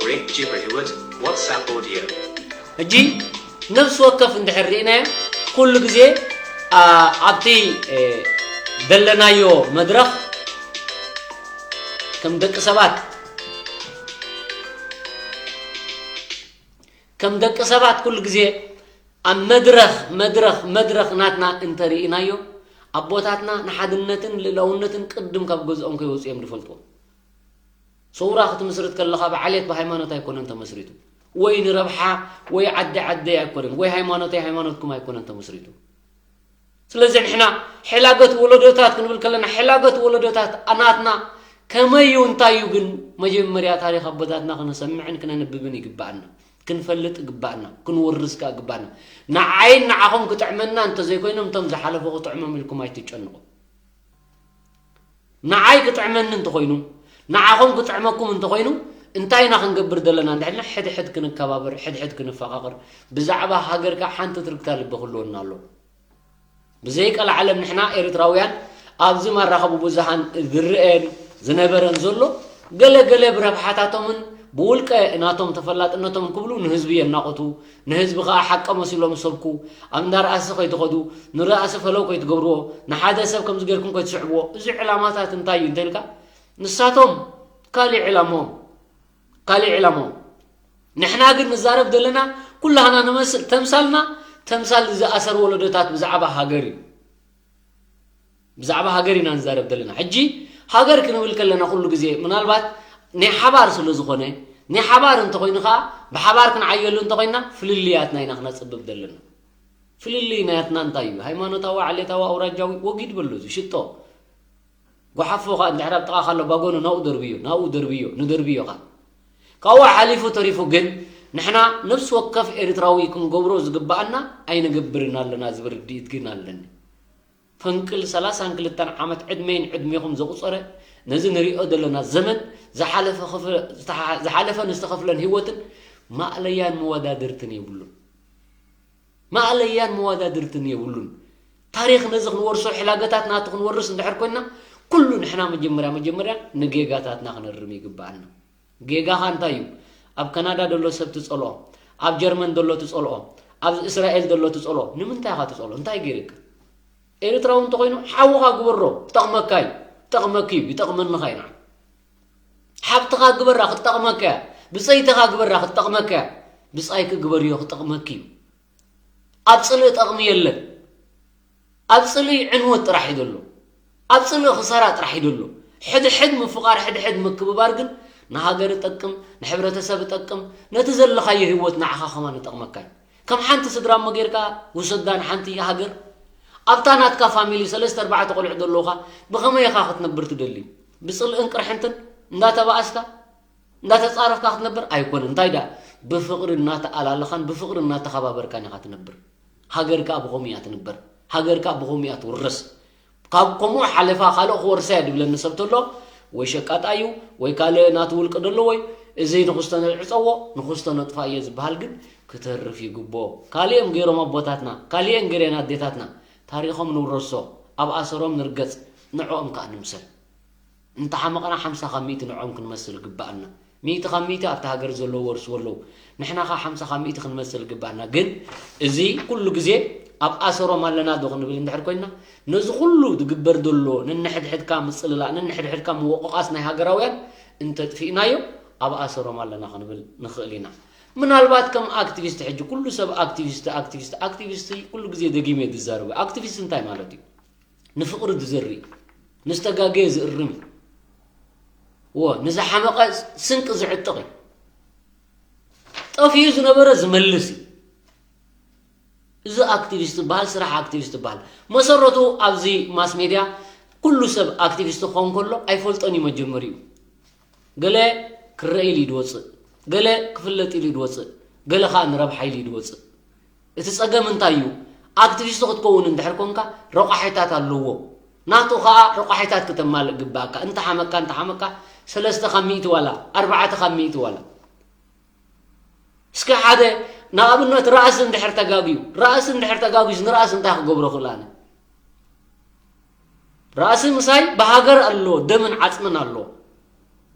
ሪክ ጂብሪ ህይወት ዋትሳፕ ኦዲዮ። ሕጂ ነፍሲ ወከፍ እንድሕር ርኢናዮ፣ ኩሉ ግዜ፣ ኣ፣ ኣብቲ፣ እ፣ ዘለናዮ መድረኽ ከም ደቂ ሰባት፣ ከም ደቂ ሰባት ኩሉ ግዜ ኣብ መድረኽ፣ መድረኽ፣ መድረኽ ናትና እንተርኢናዮ፣ ኣቦታትና ንሓድነትን ልእላውነትን ቅድም ካብ ገዝኦም ከይወጹ እዮም ዝፈልጥዎ። ሰውራ ክትምስርት ከለኻ ብዓሌት ብሃይማኖት ኣይኮነን ተመስሪቱ። ወይ ንረብሓ ወይ ዓዲ ዓደይ ኣይኮነን፣ ወይ ሃይማኖተይ ሃይማኖትኩም ኣይኮነን ተመስሪቱ። ስለዚ ንሕና ሕላገት ወለዶታት ክንብል ከለና፣ ሕላገት ወለዶታት ናትና ከመይ እዩ፣ እንታይ እዩ ግን መጀመርያ ታሪኽ ኣቦታትና ክነሰምዕን ክነንብብን ይግብኣና። ክንፈልጥ ይግብኣና፣ ክንወርስ ከኣ ይግብኣና። ንዓይን ንዓኹም ክጥዕመና እንተዘይኮይኖም እቶም ዝሓለፉ ክጥዕሞም ኢልኩም ኣይትጨንቑ። ንዓይ ክጥዕመኒ እንተኾይኑ፣ ንዓኹም ክጥዕመኩም እንተኾይኑ፣ እንታይ ኢና ክንገብር ዘለና እንድሕልና፣ ሕድሕድ ክንከባበር፣ ሕድሕድ ክንፈቓቕር፣ ብዛዕባ ሃገር ከኣ ሓንቲ ትርግታ ልቢ ክህልወና ኣሎ። ብዘይ ቀልዓለም ንሕና ኤርትራውያን ኣብዚ መራኸቢ ብዙሃን ዝረኣን ዝነበረን ዘሎ፣ ገለ ገለ ብረብሓታቶምን ብውልቀ ናቶም ተፈላጥነቶምን ክብሉ ንህዝቢ የናቑቱ፣ ንህዝቢ ከኣ ሓቂ መሲሎም ይሰብኩ፣ ኣብ እንዳ ርኣሲ ከይትኸዱ፣ ንርኣሲ ፈለው ከይትገብርዎ፣ ንሓደ ሰብ ከምዚ ጌርኩም ከይትስዕብዎ። እዚ ዕላማታት እንታይ እዩ እንተልካ፣ ንሳቶም ካሊእ ዕላምኦም፣ ካሊእ ዕላምኦም። ንሕና ግን ንዛረብ ዘለና ኩላህና ንመስል፣ ተምሳልና ተምሳል ዝኣሰር ወለዶታት ብዛዕባ ሃገር እዩ። ብዛዕባ ሃገር ኢና ንዛረብ ዘለና። ሕጂ ሃገር ክንብል ከለና ኩሉ ግዜ ምናልባት ናይ ሓባር ስለ ዝኾነ፣ ናይ ሓባር እንተኾይኑ ኸኣ ብሓባር ክንዓየሉ እንተኾይንና ፍልልያትና ኢና ክነጽብብ ዘለና። ፍልልይ ናትና እንታይ እዩ? ሃይማኖታዊ፣ ዓሌታዊ፣ ኣውራጃዊ ወጊድ በሎ እዚ ሽጦ። ጓሓፎ ኸኣ እንድሕር ኣብ ጥቓኻ ኣሎ ባጎኑ ናብኡ ደርብዮ፣ ናብኡ ደርብዮ፣ ንደርብዮ ኸኣ። ካብኡ ሓሊፉ ተሪፉ ግን ንሕና ነፍሲ ወከፍ ኤርትራዊ ክንገብሮ ዝግብኣና ኣይንገብርን ኣለና ዝብል ርድኢት ግን ኣለኒ። ፈንቅል ሰላሳን ክልተን ዓመት ዕድመይን ዕድሜኹም ዘቑጸረ፣ ነዚ ንሪኦ ዘለና ዘመን፣ ዝሓለፈ ክፍ-፣ ዝተሓ-፣ ዝሓለፈን ዝተኸፍለን ህይወትን ማእለያን መወዳድርትን የብሉን። ማእለያን መወዳድርትን የብሉን። ታሪኽ ነዚ ክንወርሶ፣ ሕላገታት ናቱ ክንወርስ እንድሕር ኮይንና፣ ኩሉ ንሕና መጀመርያ መጀመርያ ንጌጋታትና ክነርም ይግብኣና። ጌጋኻ እንታይ እዩ? ኣብ ካናዳ ዘሎ ሰብ ትጸልኦ፣ ኣብ ጀርመን ዘሎ ትጸልኦ፣ ኣብ እስራኤል ዘሎ ትጸልኦ። ንምንታይ ኢኻ ትጸልኦ? እንታይ ገይረካ? ኤርትራዊ እንተኾይኑ ሓውኻ ግበሮ፣ ክጠቕመካ እዩ። ክጠቕመኪ እዩ፣ ይጠቕመንኻ እዩ። ንዓ ሓብትኻ ግበራ፣ ክትጠቕመካ እያ። ብጸይትኻ ግበራ፣ ክትጠቕመካ እያ። ብጻይኪ ግበርዮ፣ ክጠቕመኪ እዩ። ኣብ ጽልኢ ጠቕሚ የለን። ኣብ ጽልኢ ዕንወት ጥራሕ እዩ ዘሎ። ኣብ ጽልኢ ክሳራ ጥራሕ እዩ ዘሎ። ሕድሕድ ምፍቓር፣ ሕድሕድ ምክብባር ግን ንሃገር ይጠቅም፣ ንሕብረተሰብ ይጠቅም፣ ነቲ ዘለኻዮ ህይወት ንዓኻ ከማን ይጠቕመካ እዩ። ከም ሓንቲ ስድራ እሞ ጌርካ ውሰዳ ንሓንቲ ሃገር። ኣብታ ናትካ ፋሚሊ ሰለስተ ኣርባዕተ ቆልዑ ዘለውኻ ብኸመይ ኢኻ ክትነብር ትደሊ? ብጽልእን ቅርሕንትን እንዳተባኣስካ እንዳተጻረፍካ ክትነብር ኣይኮነን። እንታይ ደኣ ብፍቕሪ እናተኣላለኻን ብፍቕሪ እናተኸባበርካን ኢኻ ትነብር። ሃገር ከኣ ብኸምኡ እያ ትንበር። ሃገር ከኣ ብኸምኡ እያ ትውረስ። ካብ ከምኡ ሓለፋ ካልእ ክወርሳ እያ ድብለኒ ሰብ ተሎ፣ ወይ ሸቃጣ እዩ፣ ወይ ካልእ ናቱ ውልቂ ደሎ፣ ወይ እዚ ንኽስቶ ነዕጸዎ፣ ንኽስቶ ነጥፋዮ ዝበሃል ግን ክተርፍ ይግቦ። ካልእ እዮም ገይሮም ኣቦታትና፣ ካልእ እየን ገይረን ኣዴታትና። ታሪኾም ንውረሶ፣ ኣብ ኣሰሮም ንርገጽ፣ ንዕኦም ከኣ ንምሰል። እንተሓመቕና ሓምሳ ካብ ሚእቲ ንዕኦም ክንመስል ግብኣና። ሚእቲ ካብ ሚእቲ ኣብቲ ሃገር ዘለዉ ወርስዎ ኣለዉ። ንሕና ኸኣ ሓምሳ ካብ ሚእቲ ክንመስል ግብኣና። ግን እዚ ኩሉ ግዜ ኣብ ኣሰሮም ኣለና ዶ ክንብል እንድሕር ኮይንና፣ ነዚ ኩሉ ዝግበር ዘሎ ነንሕድሕድካ ምጽልላእ፣ ነንሕድሕድካ ምውቕቓስ ናይ ሃገራውያን እንተጥፊእናዮ፣ ኣብ ኣሰሮም ኣለና ክንብል ንኽእል ኢና። ምናልባት ከም ኣክቲቪስት ሕጂ ኩሉ ሰብ ኣክቲቪስት፣ ኣክቲቪስት፣ ኣክቲቪስት ኩሉ ግዜ ደጊመ ዝዛረቡ። ኣክቲቪስት እንታይ ማለት እዩ? ንፍቕሪ ዝዘርእ፣ ንዝተጋገየ ዝእርም እዩ። እዎ፣ ንዝሓመቐ ስንቂ ዝዕጥቕ እዩ። ጠፊኡ ዝነበረ ዝመልስ እዩ። እዚ ኣክቲቪስት ዝበሃል፣ ስራሕ ኣክቲቪስት ዝበሃል። መሰረቱ ኣብዚ ማስ ሜድያ ኩሉ ሰብ ኣክቲቪስት ክኸውን ከሎ ኣይፈልጦን እዩ መጀመሪኡ። ገለ ክረአ ኢሉ እዩ ዝወፅእ፣ ገለ ክፍለጥ ኢሉ እዩ ዝወፅእ፣ ገለ ኸዓ ንረብሓ ኢሉ እዩ ዝወፅእ። እቲ ጸገም እንታይ እዩ? ኣክቲቪስት ክትከውን እንድሕር ኮንካ ረቋሒታት ኣለዎ። ናቱ ኸዓ ረቋሒታት ክተማልእ ግባእካ። እንተሓመካ፣ እንተሓመካ ሰለስተ ካብ ሚእቲ ዋላ ኣርባዕተ ካብ ሚእቲ ዋላ። እስከ ሓደ ንኣብነት ራእሲ እንድሕር ተጋግዩ፣ ራእሲ እንድሕር ተጋግዩስ ንራእሲ እንታይ ክገብሮ ክእል ኣነ? ራእሲ ምሳይ ብሃገር ኣሎ፣ ደምን ዓጽምን ኣሎ።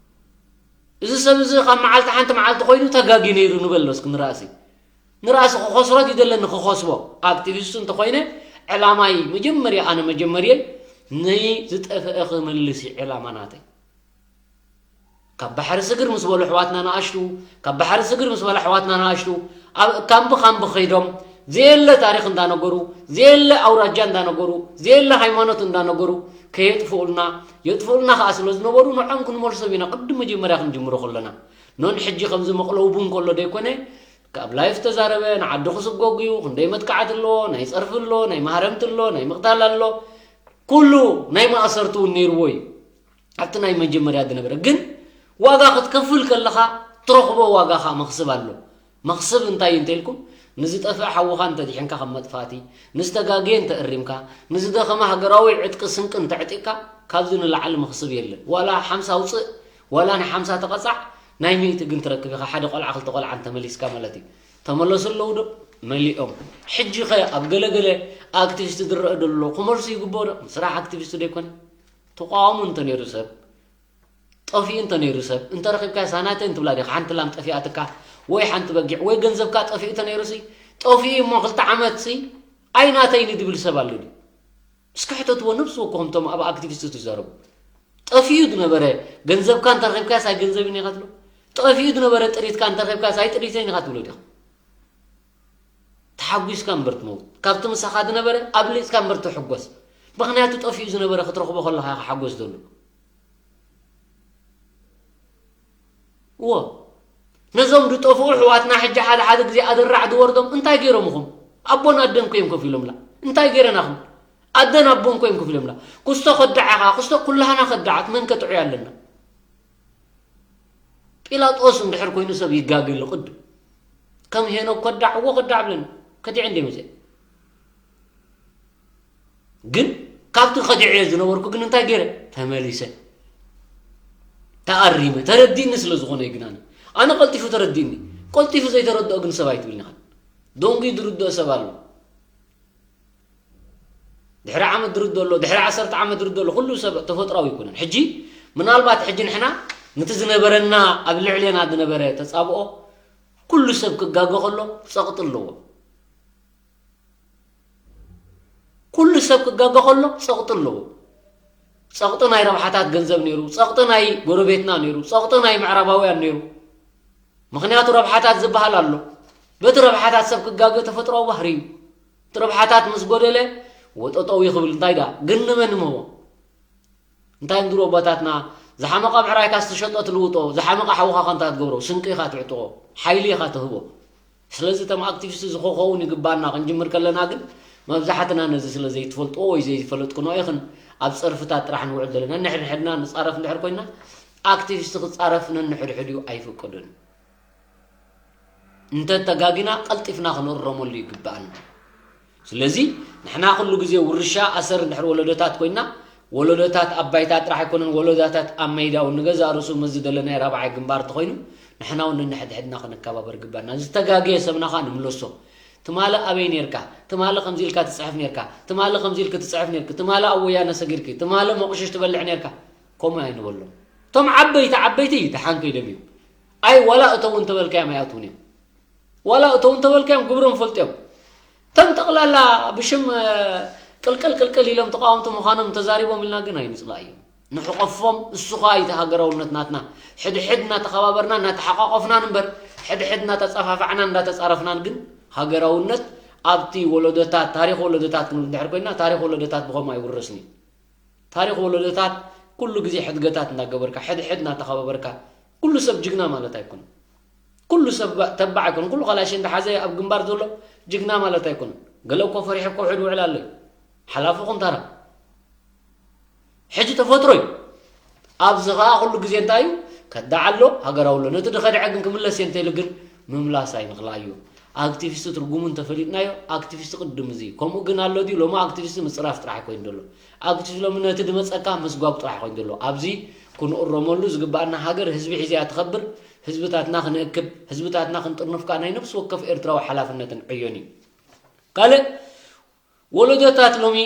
እዚ ሰብ እዚ ካብ መዓልቲ ሓንቲ መዓልቲ ኮይኑ ተጋግዩ ነይሩ ንበሎ እስኪ ንራእሲ። ንራእሲ ክኸስሮ ድዩ ዘለኒ ክኸስቦ? ኣክቲቪስት እንተኾይነ ዕላማይ መጀመርያ፣ ኣነ መጀመርየይ ንዝጠፍአ ክመልስ እዩ ዕላማ ናተይ። ካብ ባሕሪ ስግር ምስ በሉ ኣሕዋትና ንኣሽቱ፣ ካብ ባሕሪ ስግር ምስ በላ ኣሕዋትና ንኣሽቱ፣ ኣብ ካምቢ ካምቢ ከይዶም ዘየለ ታሪኽ እንዳነገሩ፣ ዘየለ ኣውራጃ እንዳነገሩ፣ ዘየለ ሃይማኖት እንዳነገሩ ከየጥፍኡልና፣ የጥፍኡልና ከኣ ስለ ዝነበሩ ንዖም ክንመልሶም ኢና ቅድሚ መጀመርያ ክንጅምሮ ከለና። ኖን ሕጂ ከምዚ መቕለዊ ቡን ከሎ ደይኮነ፣ ካብ ላይፍ ተዛረበ፣ ንዓዲ ክስጎግ እዩ፣ ክንደይ መጥቃዕቲ ኣሎ፣ ናይ ጸርፊ ኣሎ፣ ናይ ማህረምቲ ኣሎ፣ ናይ ምቕታል ኣሎ፣ ኩሉ ናይ ማእሰርቱ እውን ነይርዎ እዩ። ኣብቲ ናይ መጀመርያ ዝነበረ ግን ዋጋ ክትከፍል ከለኻ ትረኽቦ ዋጋ ኸዓ መኽስብ ኣሎ። መኽስብ እንታይ እዩ እንተኢልኩም፣ ንዝጠፍእ ሓውኻ እንተዲሒንካ ከም መጥፋእቲ፣ ንዝተጋገየ እንተእሪምካ፣ ንዝደኸመ ሃገራዊ ዕጥቂ ስንቂ እንተዕጢቕካ፣ ካብዚ ንላዕሊ መኽስብ የለን። ዋላ ሓምሳ ኣውፅእ፣ ዋላ ንሓምሳ ተቐፃዕ፣ ናይ ሚእቲ ግን ትረክብ ኢኻ። ሓደ ቆልዓ ክልተ ቆልዓ እንተመሊስካ ማለት እዩ። ተመለሱ ኣለዉ ዶ? መሊኦም። ሕጂ ኸ ኣብ ገለገለ ኣክቲቪስት ዝረአ ዘሎ ክመልሱ ይግብኦ ዶ? ስራሕ ኣክቲቪስት ዶ ይኮነ? ተቃውሞ እንተ ነይሩ ሰብ፣ ጠፊኡ እንተ ነይሩ ሰብ፣ እንተ ረኺብካዮ ሳናተይ እንትብላ ዲኻ ሓንቲ ላም ጠፊኣትካ፣ ወይ ሓንቲ በጊዕ፣ ወይ ገንዘብካ ጠፊኡ እንተ ነይሩሲ፣ ጠፊኡ እሞ ክልተ ዓመትሲ ኣይናተይን ድብል ሰብ ኣሎ ድዩ? እስኪ ሕተትዎ ነብሲ ወከኹም እቶም ኣብ ኣክቲቪስት ትዛረቡ። ጠፊኡ ዝነበረ ገንዘብካ እንተ ረኺብካዮስ ኣይ ገንዘብን ኢኻ ትብሎ? ጠፊኡ ዝነበረ ጥሪትካ እንተ ረኺብካዮስ ኣይ ጥሪተይን ኢኻ ትብሎ ዲኻ? ተሓጒስካ እምበር ትመውት። ካብቲ ምሳኻ ዝነበረ ኣብሊጽካ እምበር ትሕጎስ። ምኽንያቱ ጠፊኡ ዝነበረ ክትረኽቦ ከለኻ ኢኻ ሓጎስ ዘሎ። እዎ፣ ነዞም ዝጠፍኡ ኣሕዋትና ሕጂ ሓደ ሓደ ግዜ ኣደራዕ ዝወርዶም እንታይ ገይሮምኹም? ኣቦን ኣደን እኮ እዮም ከፊሎምላ። እንታይ ገይረናኹም? ኣደን ኣቦን እኮ እዮም ከፊሎምላ። ክስቶ ከዳዕ ኢኻ፣ ክስቶ ኩላህና ከዳዓት መን ከጥዕዮ ኣለና? ጲላጦስ እንድሕር ኮይኑ ሰብ ይጋገ ኣሎ ቅድም። ከም ሄኖክ ከዳዕ፣ እዎ ከዳዕ ብለኒ። ከዲዐ እንደ መፅአ። ግን ካብቲ ከዲዐዮ ዝነበርኩ ግን እንታይ ገይረ? ተመሊሰ። ተኣሪመ። ተረዲእኒ ስለ ዝኾነ እዩ ግን ኣነ። ኣነ ቀልጢፉ ተረዲእኒ። ቀልጢፉ ዘይተረድኦ ግን ሰብ ኣይትብልኒ ኢኻ። ደንጉዩ ዝርድኦ ሰብ ኣሎ። ድሕሪ ዓመት ዝርድኦ ኣሎ፣ ድሕሪ ዓሰርተ ዓመት ዝርድኦ ኣሎ። ኩሉ ሰብ ተፈጥሮኣዊ ኣይኮነን። ሕጂ ምናልባት ሕጂ ንሕና ነቲ ዝነበረና ኣብ ልዕሌና ዝነበረ ተጻብኦ ኩሉ ሰብ ክጋገ ከሎ ጸቕጢ ኣለዎ። ኩሉ ሰብ ክጋገ ከሎ ጸቕጢ ኣለዎ። ጸቕጢ ናይ ረብሓታት ገንዘብ ነይሩ፣ ጸቕጢ ናይ ጎረቤትና ነይሩ፣ ጸቕጢ ናይ ምዕራባውያን ነይሩ። ምኽንያቱ ረብሓታት ዝበሃል ኣሎ። በቲ ረብሓታት ሰብ ክጋገ ተፈጥሮኣዊ ባህሪ እዩ። እቲ ረብሓታት ምስ ጎደለ ወጠጠው ይኽብል። እንታይ ደኣ ግን ንመን ንምህቦ? እንታይ እዮም ዝብሉ ኣቦታትና? ዝሓመቐ ምዕራይካ ዝተሸጦ ትልውጦ፣ ዝሓመቐ ሓውኻ ከ እንታይ ትገብሮ? ስንቂ ኢኻ ትዕጥቖ፣ ሓይሊ ኢኻ ትህቦ። ስለዚ እቶም ኣክቲቪስት እዚ ክኸውን ይግባና ክንጅምር ከለና ግን መብዛሕትና ነዚ ስለ ዘይትፈልጥዎ ወይ ዘይዝፈለጥክኖ ኢኽን ኣብ ጸርፍታት ጥራሕ ንውዕል ዘለና። ንሕድሕድና ንጻረፍ እንድሕር ኮይና ኣክቲቪስት ክጻረፍ ነንሕድሕዲኡ ኣይፍቅድን። እንተተጋጊና ቀልጢፍና ክንእረመሉ ይግባኣና። ስለዚ ንሕና ኩሉ ግዜ ውርሻ ኣሰር እንድሕር ወለዶታት ኮይና፣ ወለዶታት ኣብ ባይታ ጥራሕ ኣይኮነን፣ ወለዶታት ኣብ መይዳ እውን ንገዛእ ርእሱ ምስ ዝደለናዮ ራብዓይ ግንባር እንተኾይኑ፣ ንሕና እውን ነንሕድሕድና ክንከባበር ይግባኣና። ዝተጋገየ ሰብና ኸኣ ንምለሶ። ትማሊ ኣበይ ኔርካ? ትማሊ ከምዚ ኢልካ ትጽሕፍ ኔርካ። ትማሊ ከምዚ ኢልክ ትጽሕፍ ኔርክ። ትማሊ ኣብ ወያነ ሰጊርኪ። ትማሊ መቑሽሽ ትበልዕ ኔርካ። ከምኡ ኣይንበሎም። እቶም ዓበይቲ ዓበይቲ ደሓን ከይዶም እዮም። ኣይ ዋላ እተው እንተበልካዮም ኣይኣትውን እዮም። ዋላ እተው እንተበልካዮም ግብሮም ፈልጥዮም። እቶም ጠቕላላ ብሽም፣ እ፣ ቅልቅል ቅልቅል ኢሎም ተቃወምቲ ምዃኖም ተዛሪቦም ኢልና ግን ኣይንጽላእዮም። ንሕቆፎም፣ እሱ ኸኣ እቲ ሃገራውነት ናትና። ሕድሕድ እናተኸባበርና፣ እናተሓቋቆፍናን እምበር፣ ሕድሕድ እናተጸፋፋዕናን እንዳተጻረፍናን ግን ሃገራውነት ኣብቲ ወለዶታት፣ ታሪኽ ወለዶታት ክንብል እንድሕር ኮይና፣ ታሪኽ ወለዶታት ብኸምኡ ኣይውረስን እዩ። ታሪኽ ወለዶታት ኩሉ ግዜ ሕድገታት እናገበርካ፣ ሕድሕድ እናተኸባበርካ፣ ኩሉ ሰብ ጅግና ማለት ኣይኮነን። ኩሉ ሰብ ባ-፣ ተባዕ ኣይኮነን። ኩሉ ካላሽ እንዳሓዘ ኣብ ግንባር ዘሎ ጅግና ማለት ኣይኮነን። ገለ እኮ ፈሪሑ ኣብ ከውሒ ዝውዕል ኣሎ እዩ። ሓላፊ ኹን ተራ። ሕጂ ተፈጥሮ እዩ። ኣብዚ ኸኣ ኩሉ ግዜ እንታይ እዩ? ከዳዕ ኣሎ፣ ሃገራዊ ኣሎ። ነቲ ዝኸድዐ ግን ክምለስ እየ እንተኢሉ ግን ምምላስ ኣይንኽልኣዮ። ኣክቲቪስት ትርጉሙ እንተፈሊጥናዮ፣ ኣክቲቪስት ቅድም እዚ። ከምኡ ግን ኣሎ ድዩ? ሎሚ ኣክቲቪስት ምጽራፍ ጥራሕ ኮይኑ ዘሎ። ኣክቲቪስት ሎሚ ነቲ ዝመጸካ ምስጓግ ጥራሕ ኮይኑ ዘሎ። ኣብዚ ክንእረመሉ ዝግባኣና ሃገር ህዝቢ ሒዛ እያ ትኸብር። ህዝብታትና ክንእክብ፣ ህዝብታትና ክንጥርንፍ ከኣ ናይ ነፍሲ ወከፍ ኤርትራዊ ሓላፍነትን ዕዮን እዩ። ካልእ ወለዶታት ሎሚ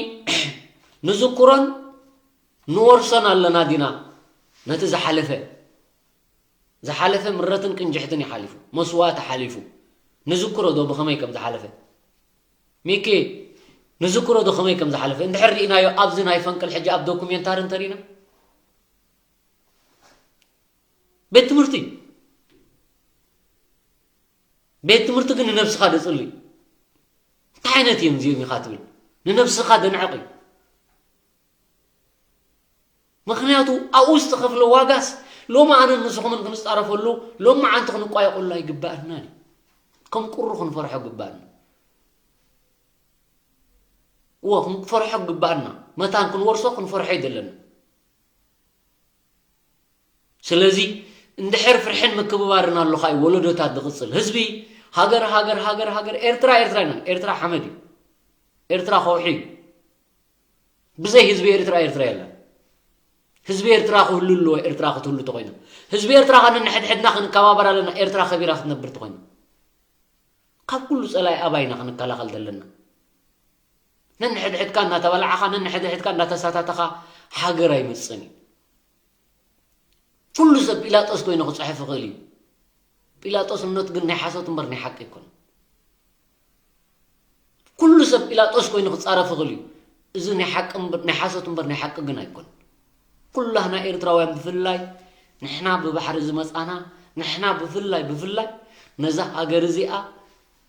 ንዝክሮን ንወርሶን ኣለና ዲና? ነቲ ዝሓለፈ፣ ዝሓለፈ ምረትን ቅንጅሕትን እዩ ሓሊፉ፣ መስዋእቲ ሓሊፉ። ንዝክሮ ዶ ብኸመይ ከም ዝሓለፈ? ሚኪ፣ ንዝክሮ ዶ ከመይ ከም ዝሓለፈ? እንድሕር ርኢናዮ ኣብዚ ናይ ፈንቅል ሕጂ ኣብ ዶኩሜንታሪ እንተሪኢና? ቤት ትምህርቲ። ቤት ትምህርቲ ግን ንነብስኻ ደጽሊ። እንታይ ዓይነት እዮም እዚኦም ኢኻ ትብል? ንነብስኻ ደንዕቕ እዩ። ምኽንያቱ ኣብኡ ዝተኸፍለ ዋጋስ ሎሚ ኣነን ንስኹምን ክንጻረፈሉ፣ ሎሚ መዓንቲ ክንቋየቐሉ ኣይግባኣናን እዩ። ከም ቁሪ ክንፈርሖ ግባኣና። እወ፣ ክንፈርሖ ግባኣና። መታን ክንወርሶ ክንፈርሖ እዩ ዘለና። ስለዚ እንድሕር ፍርሕን ምክብባርን ኣሎ ኸኣ እዩ ወለዶታት ዝቕጽል። ህዝቢ ሃገር፣ ሃገር፣ ሃገር፣ ሃገር፣ ኤርትራ፣ ኤርትራ ኢና። ኤርትራ ሓመድ እዩ። ኤርትራ ከውሒ እዩ። ብዘይ ህዝቢ ኤርትራ፣ ኤርትራ የለን። ህዝቢ ኤርትራ ክህሉ ኣለዎ፣ ኤርትራ ክትህሉ ተኾይኑ። ህዝቢ ኤርትራ ኸኣ ነንሕድሕድና ክንከባበር ኣለና፣ ኤርትራ ከቢራ ክትነብር ተኾይኑ። ካብ ኩሉ ጸላኢ ኣባይና ክንከላኸል ዘለና። ነንሕድሕድካ እናተበላዕኻ፣ ነንሕድሕድካ እናተሳታተኻ ሃገር ኣይመጽእን እዩ። ኩሉ ሰብ ጲላጦስ ኮይኑ ክጽሕፍ ይኽእል እዩ። ጲላጦስነት ግን ናይ ሓሶት እምበር ናይ ሓቂ ኣይኮነን። ኩሉ ሰብ ጲላጦስ ኮይኑ ክጻረፍ ይኽእል እዩ። እዚ ናይ ሓቂ እምበር፣ ናይ ሓሶት እምበር ናይ ሓቂ ግን ኣይኮነን። ኩላህና ኤርትራውያን ብፍላይ ንሕና ብባሕሪ ዝመጻና፣ ንሕና ብፍላይ፣ ብፍላይ ነዛ ሃገር እዚኣ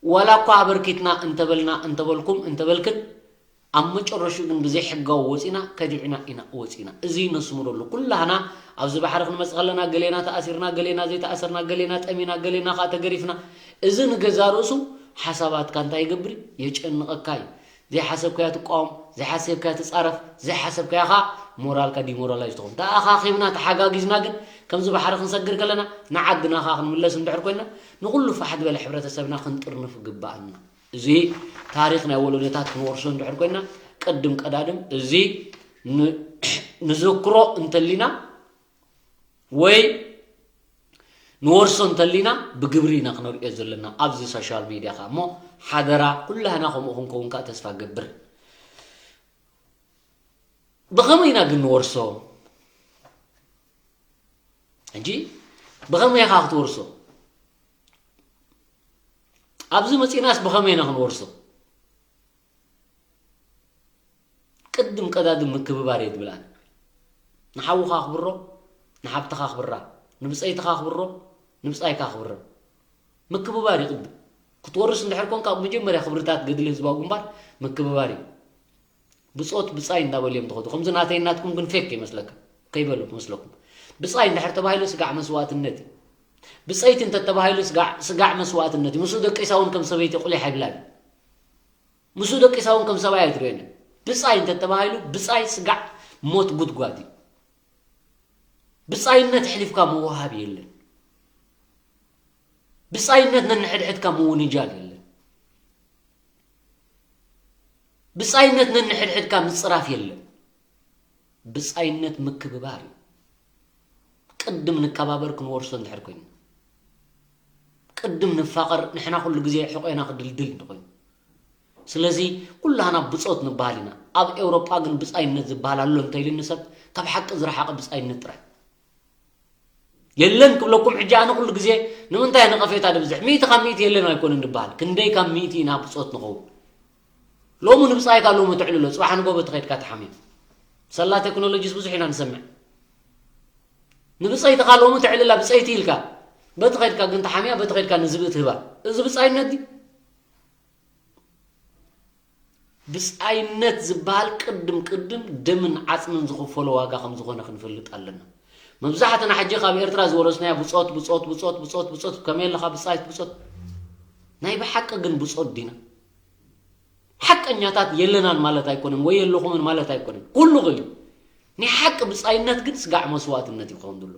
ዋላ እኳ ኣበርኪትና እንተበልና፣ እንተበልኩም፣ እንተበልክን፣ ኣብ መጨረሽኡ ግን ብዘይ ሕጋዊ ወጺና፣ ከዲዕና ኢና ወጺና። እዚ ነስምረሉ። ኩላህና ኣብዚ ባሕሪ ክንመጽእ ከለና፣ ገሌና ተኣሲርና፣ ገሌና ዘይተኣሰርና፣ ገሌና ጠሚና፣ ገሌና ከኣ ተገሪፍና። እዚ ንገዛእ ርእሱ ሓሳባትካ እንታይ ይገብር እዩ? የጨንቐካ እዩ። ዘይሓሰብካዮ ትቃወም፣ ዘይሓሰብካዮ ትጻረፍ፣ ዘይሓሰብካዮ ከኣ ሞራልካ ዲሞራላይዝ ትኸውን። ተኣኻኺብና፣ ተሓጋጊዝና ግን ከምዚ ባሕሪ ክንሰግር ከለና፣ ንዓድና ከኣ ክንምለስ እንድሕር ኮይና፣ ንኹሉ ፋሕ ዝበለ ሕብረተሰብና ክንጥርንፍ ይግባኣና። እዚ ታሪኽ ናይ ወለዶታት ክንወርሶ እንድሕር ኮይና፣ ቅድም ቀዳድም እዚ ን- ንዘክሮ እንተሊና ወይ ንወርሶ እንተሊና ብግብሪ ኢና ክነርእዮ ዘለና ኣብዚ ሶሻል ሚድያ። ከ እሞ ሓደራ ኩላህና ከምኡ ክንከውን ከ ተስፋ ገብር። ብኸመይ ኢና ግን ንወርሶ? ሕጂ ብኸመይ ኢኻ ክትወርሶ? ኣብዚ መፂናስ ብኸመይ ኢና ክንወርሶ? ቅድም ቀዳድም ምክብባር እየ ዝብል ኣነ። ንሓውኻ ኣኽብሮ፣ ንሓብትኻ ኣኽብራ፣ ንብፀይትኻ ኣኽብሮ፣ ንብፃይካ ኣኽብሮ። ምክብባር እዩ ቅድም። ክትወርስ እንድሕር ኮንካ፣ ኣብ መጀመርያ ክብርታት ገድሊ ህዝባዊ ግንባር ምክብባር እዩ። ብፆት ብፃይ እንዳበሉ እዮም ዝኸዱ። ከምዚ ናተይ ናትኩም ግን ፌክ ይመስለካ። ከይበሉ ክመስለኩም። ብፃይ እንድሕር ተባሂሉ ስጋዕ መስዋእትነት እዩ። ብፀይቲ እንተተባሂሉ ስጋዕ፣ ስጋዕ መስዋእትነት እዩ። ምስኡ ደቂሳ እውን ከም ሰበይቲ ቁሊሕ ኣይብላን። ምስኡ ደቂሳ እውን ከም ሰብኣይ ኣይትርእየንን። ብፃይ እንተተባሂሉ ብፃይ ስጋዕ ሞት ጉድጓድ እዩ። ብፃይነት ኣሕሊፍካ ምውሃብ የለን። ብፃይነት ነንሕድሕድካ ምውንጃል የለን። ብፃይነት ነንሕድሕድካ ምፅራፍ የለን። ብፃይነት ምክብባር እዩ። ቅድም ንከባበር ክንወርሶ እንድሕር ኮይኑ፣ ቅድም ንፋቐር፣ ንሕና ኩሉ ግዜ ሕቆና ክድልድል እንተኾይኑ። ስለዚ ኩላህና ብፆት ንበሃል ኢና። ኣብ ኤውሮጳ ግን ብፃይነት ዝበሃል ኣሎ እንተኢሉኒ ሰብ፣ ካብ ሓቂ ዝረሓቐ ብፃይነት ጥራይ። የለን ክብለኩም ሕጂ ኣነ ኩሉ ግዜ ንምንታይ ነቐፌታ ድብዝሕ? ሚእቲ ካብ ሚእቲ የለን ኣይኮነን ድበሃል። ክንደይ ካብ ሚእቲ ኢና ብፆት ንኸውን? ሎሚ ንብፃይካ ሎሚ ትዕልሎ፣ ፅባሕ ንጎ በቲ ኸይድካ ትሓምዮ። ሰላ ቴክኖሎጂስ ብዙሕ ኢና ንሰምዕ። ንብፀይትኻ ሎሚ ተዕልላ ብፀይቲ ኢልካ፣ በቲ ኸይድካ ግን ተሓምያ፣ በቲ ኸይድካ ንዝብኢ ትህባ። እዚ ብፃይነት ድዩ? ብፃይነት ዝበሃል ቅድም ቅድም ደምን ዓፅምን ዝኽፈሎ ዋጋ ከም ዝኾነ ክንፈልጥ ኣለና። መብዛሕትና ሕጂ ካብ ኤርትራ ዝወረስናዮ ብፆት፣ ብፆት፣ ብፆት፣ ብፆት፣ ብፆት፣ ከመይ ኣለኻ ብፃይት፣ ብፆት። ናይ ብሓቂ ግን ብፆት ዲና? ሓቀኛታት የለናን ማለት ኣይኮነን፣ ወይ የለኹምን ማለት ኣይኮነን። ኩሉ ክእል እዩ። ናይ ሓቂ ብፃይነት ግን ስጋዕ መስዋእትነት ይኸውን ዘሎ።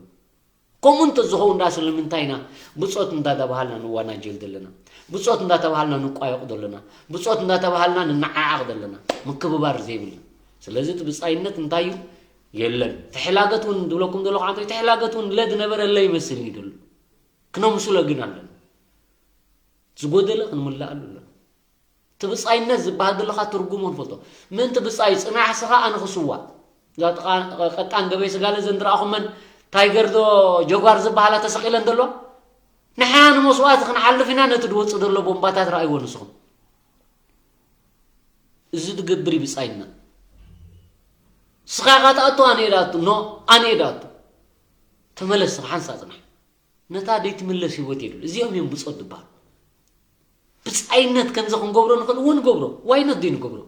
ከምኡ እንተዝኸውን ዳኣ ስለምንታይ ኢና ብጾት እንዳተባሃልና ንዋናጀል ዘለና? ብጾት እንዳተባሃልና ንቋየቕ ዘለና? ብጾት እንዳተባሃልና ንነዓዓቕ ዘለና? ምክብባር ዘይብልና። ስለዚ እቲ ብጻይነት እንታይ እዩ? የለን። ተሕላገት እውን ዝብለኩም ዘለኹ ዓንቶ፣ ተሕላገት እውን ለዝነበረ ለይመስልኒ ዘሎ። ክነምስሎ ግን ኣለና። ዝጎደለ ክንምልኣሉ ኣለና። እቲ ብጻይነት ዝበሃል ዘለኻ ትርጉሙ ንፈልጦ። ምእንቲ ብጻይ ጽናሕ ስኻ ኣነ ክስዋእ። እዛ ጥቓ-፣ ቀጣን ገበይ ስጋለ ዘን ዝረኣኹመን ታይገር ዶ ጀጓር ዝበሃላ ተሰቒለን ዘለዋ? ንሕና ንመስዋእቲ ክንሓልፍ ኢና፣ ነቲ ዝወጽእ ዘሎ ቦምባታት ረኣይዎ ንስኹም። እዚ ዝገብር እዩ ብጻይነት። ስኻ ኢኻ ትኣቱ፣ ኣነ እየ ዝኣቱ። ኖ፣ ኣነ እየ ዝኣቱ። ተመለስ ስኻ ሓንሳእ ጽናሕ። ነታ ዘይትምለስ ህይወት የድሉ። እዚኦም እዮም ብጾት ዝበሃሉ። ብጻይነት ከምዚ ክንገብሮ ንኽእል እውን ንገብሮ። ዋይነት ዘይንገብሮ?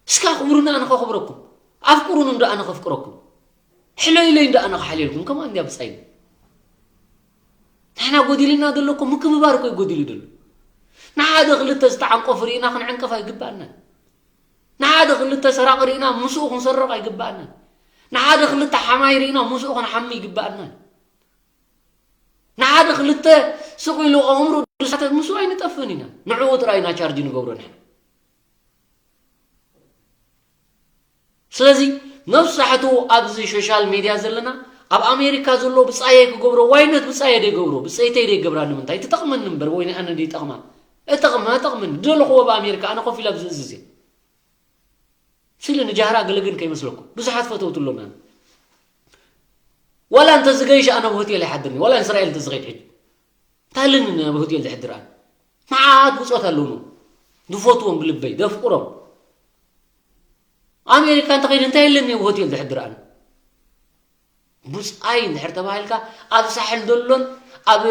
እስካ ኣኽብሩኒ ኣነ ከኽብረኩም። ኣፍቅሩኒ እንዶ ኣነ ከፍቅረኩም። ሕለዩለይ እንዶ ኣነ ክሓልየልኩም። ከምኣ እንድያ ብጻይነት። ንሕና ጎዲልና ዘሎ እኮ ምክብባር እኮ እዩ ጎዲሉ ዘሎ። ንሓደ ክልተ ዝተዓንቀፉ ርኢና ክንዕንቀፍ ኣይግባእናን። ንሓደ ክልተ ሰራቂ ርኢና ምስኡ ክንሰርቕ ኣይግባእናን። ንሓደ ክልተ ሓማይ ርኢና ምስኡ ክንሓሚ ይግባእናን። ንሓደ ክልተ ስቕ ኢሉ ኣእምሮ ዝሳተ ምስኡ ኣይንጠፍእን ኢና። ንዕኡ ጥራይ ኢና ቻርጅ ንገብሮ ንሕና። ስለዚ መብዛሕትኡ ኣብዚ ሶሻል ሚድያ ዘለና ኣብ ኣሜሪካ ዘሎ ብጻየይ ክገብሮ ዋይነት ብጻየ ደይገብሮ ብጸይተይ ደይገብራ ንምንታይ ትጠቕመኒ እምበር ወይ ኣነ ደይጠቕማ እጠቕማ እጠቕመኒ ዝደለኽዎ ብኣሜሪካ ኣነ ኮፍ ኢላ ብዝእዝዝ እየ። ስለ ንጃህራ ገለ ግን ከይመስለኩም ብዙሓት ፈተውቲ ኣሎና። ዋላ እንተ ዝገይሽ ኣነ ኣብ ሆቴል ኣይሓድርን ዋላ እስራኤል እንተ ዝኸይድ ሕጂ እንታይ ኣለኒ ኣብ ሆቴል ዝሕድር ኣነ? መዓት ብጾት ኣለውኑ ዝፈትዎም ብልበይ ዘፍቅሮም። ኣሜሪካ እንተኸይደ እንታይ ኣለኒ ኣብ ሆቴል ዝሕድር ኣነ? ብጻይ እንድሕር ተባሂልካ ኣብ ሳሕል ዘሎን ኣብ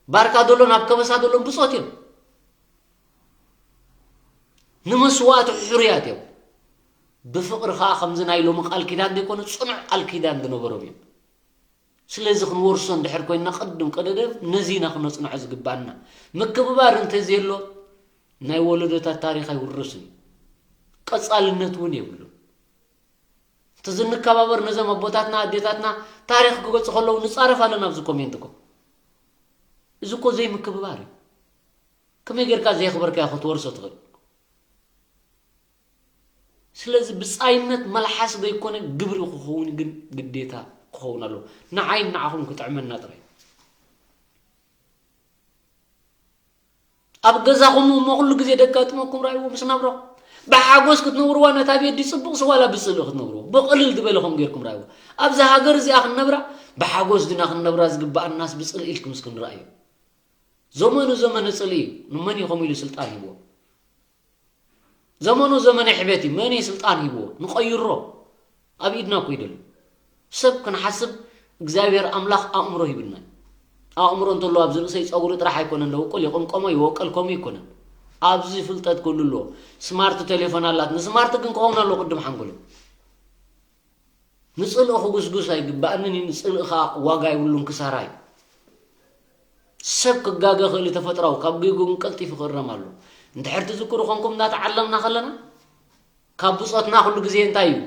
ባርካ ዘሎን ኣብ ከበሳ ዘሎን ብጾት እዮም። ንመስዋእቲ ሕሩያት እዮም። ብፍቕሪ ከዓ ከምዚ ናይ ሎሚ ቃል ኪዳን ዘይኮነ ጽኑዕ ቃል ኪዳን ዝነበሮም እዮም። ስለዚ ክንወርሶ እንድሕር ኮይንና ቅድም ቀደደብ ነዚና ክነጽንዖ ዝግባና። ምክብባር እንተዘየሎ ናይ ወለዶታት ታሪኽ ኣይውረስን እዩ። ቀጻልነት እውን የብሉን። እቲ ዝንከባበር ነዞም ኣቦታትና ኣዴታትና ታሪኽ ክገልጹ ከለዉ ንጻረፍ ኣለና ኣብዚ ኮሜንት እኮ። እዚ እኮ ዘይምክብባር እዩ። ከመይ ጌርካ ዘየኽበርካዮ ክትወርሶ ትኽእል? ስለዚ ብጻይነት መልሓስ ዘይኮነ ግብሪ ክኸውን ግን ግዴታ ክኸውን ኣለዎ። ንዓይን ንዓኹም ክጥዕመና ጥራይ። ኣብ ገዛኹም እሞ ኩሉ ግዜ ደጋጥመኩም ራእይዎ ምስ ናብራኹም። ብሓጎስ ክትነብርዋ ነታ ቤት ድዩ ጽቡቕ ስዋላ ብጽልኢ ክትነብርዎ? ብቕልል ዝበለ ከም ጌርኩም ራእይዎ። ኣብዛ ሃገር እዚኣ ክንነብራ ብሓጎስ ድና ክንነብራ ዝግብኣናስ ብጽልኢ ኢልኩም እስኪ ንራእዮ። ዘመኑ ዘመነ ጽልኢ እዩ። ንመን እዩ ከምኡ ኢሉ ስልጣን ሂብዎ? ዘመኑ ዘመነ ሕቤት እዩ። መን እዩ ስልጣን ሂብዎ? ንቐይሮ። ኣብ ኢድና እኮ እዩ ዘሎ። ሰብ ክንሓስብ እግዚኣብሔር ኣምላኽ ኣእምሮ ሂብና እዩ። ኣእምሮ እንተሎ ኣብዚ ርእሰይ ጸጉሪ ጥራሕ ኣይኮነን ደውቁል ይቕምቀሞ ይወቀል ከምኡ ኣይኮነን። ኣብዚ ፍልጠት ክህሉ ኣለዎ። ስማርት ቴሌፎን ኣላት። ንስማርት ግን ክኸውን ኣለዎ ቅድም ሓንጎሎም። ንጽልኢ ክጉስጉስ ኣይግባእንን እዩ። ንጽልኢ ኸኣ ዋጋ የብሉን፣ ክሳራ እዩ። ሰብ ክጋገ ክእል ተፈጥራዊ፣ ካብ ጌግኡ ግን ቀልጢፉ ክእረም ኣሎ። እንድሕር ትዝክሩ ኮንኩም እንዳተዓለምና ከለና ካብ ብጾትና ኩሉ ግዜ እንታይ እዩ?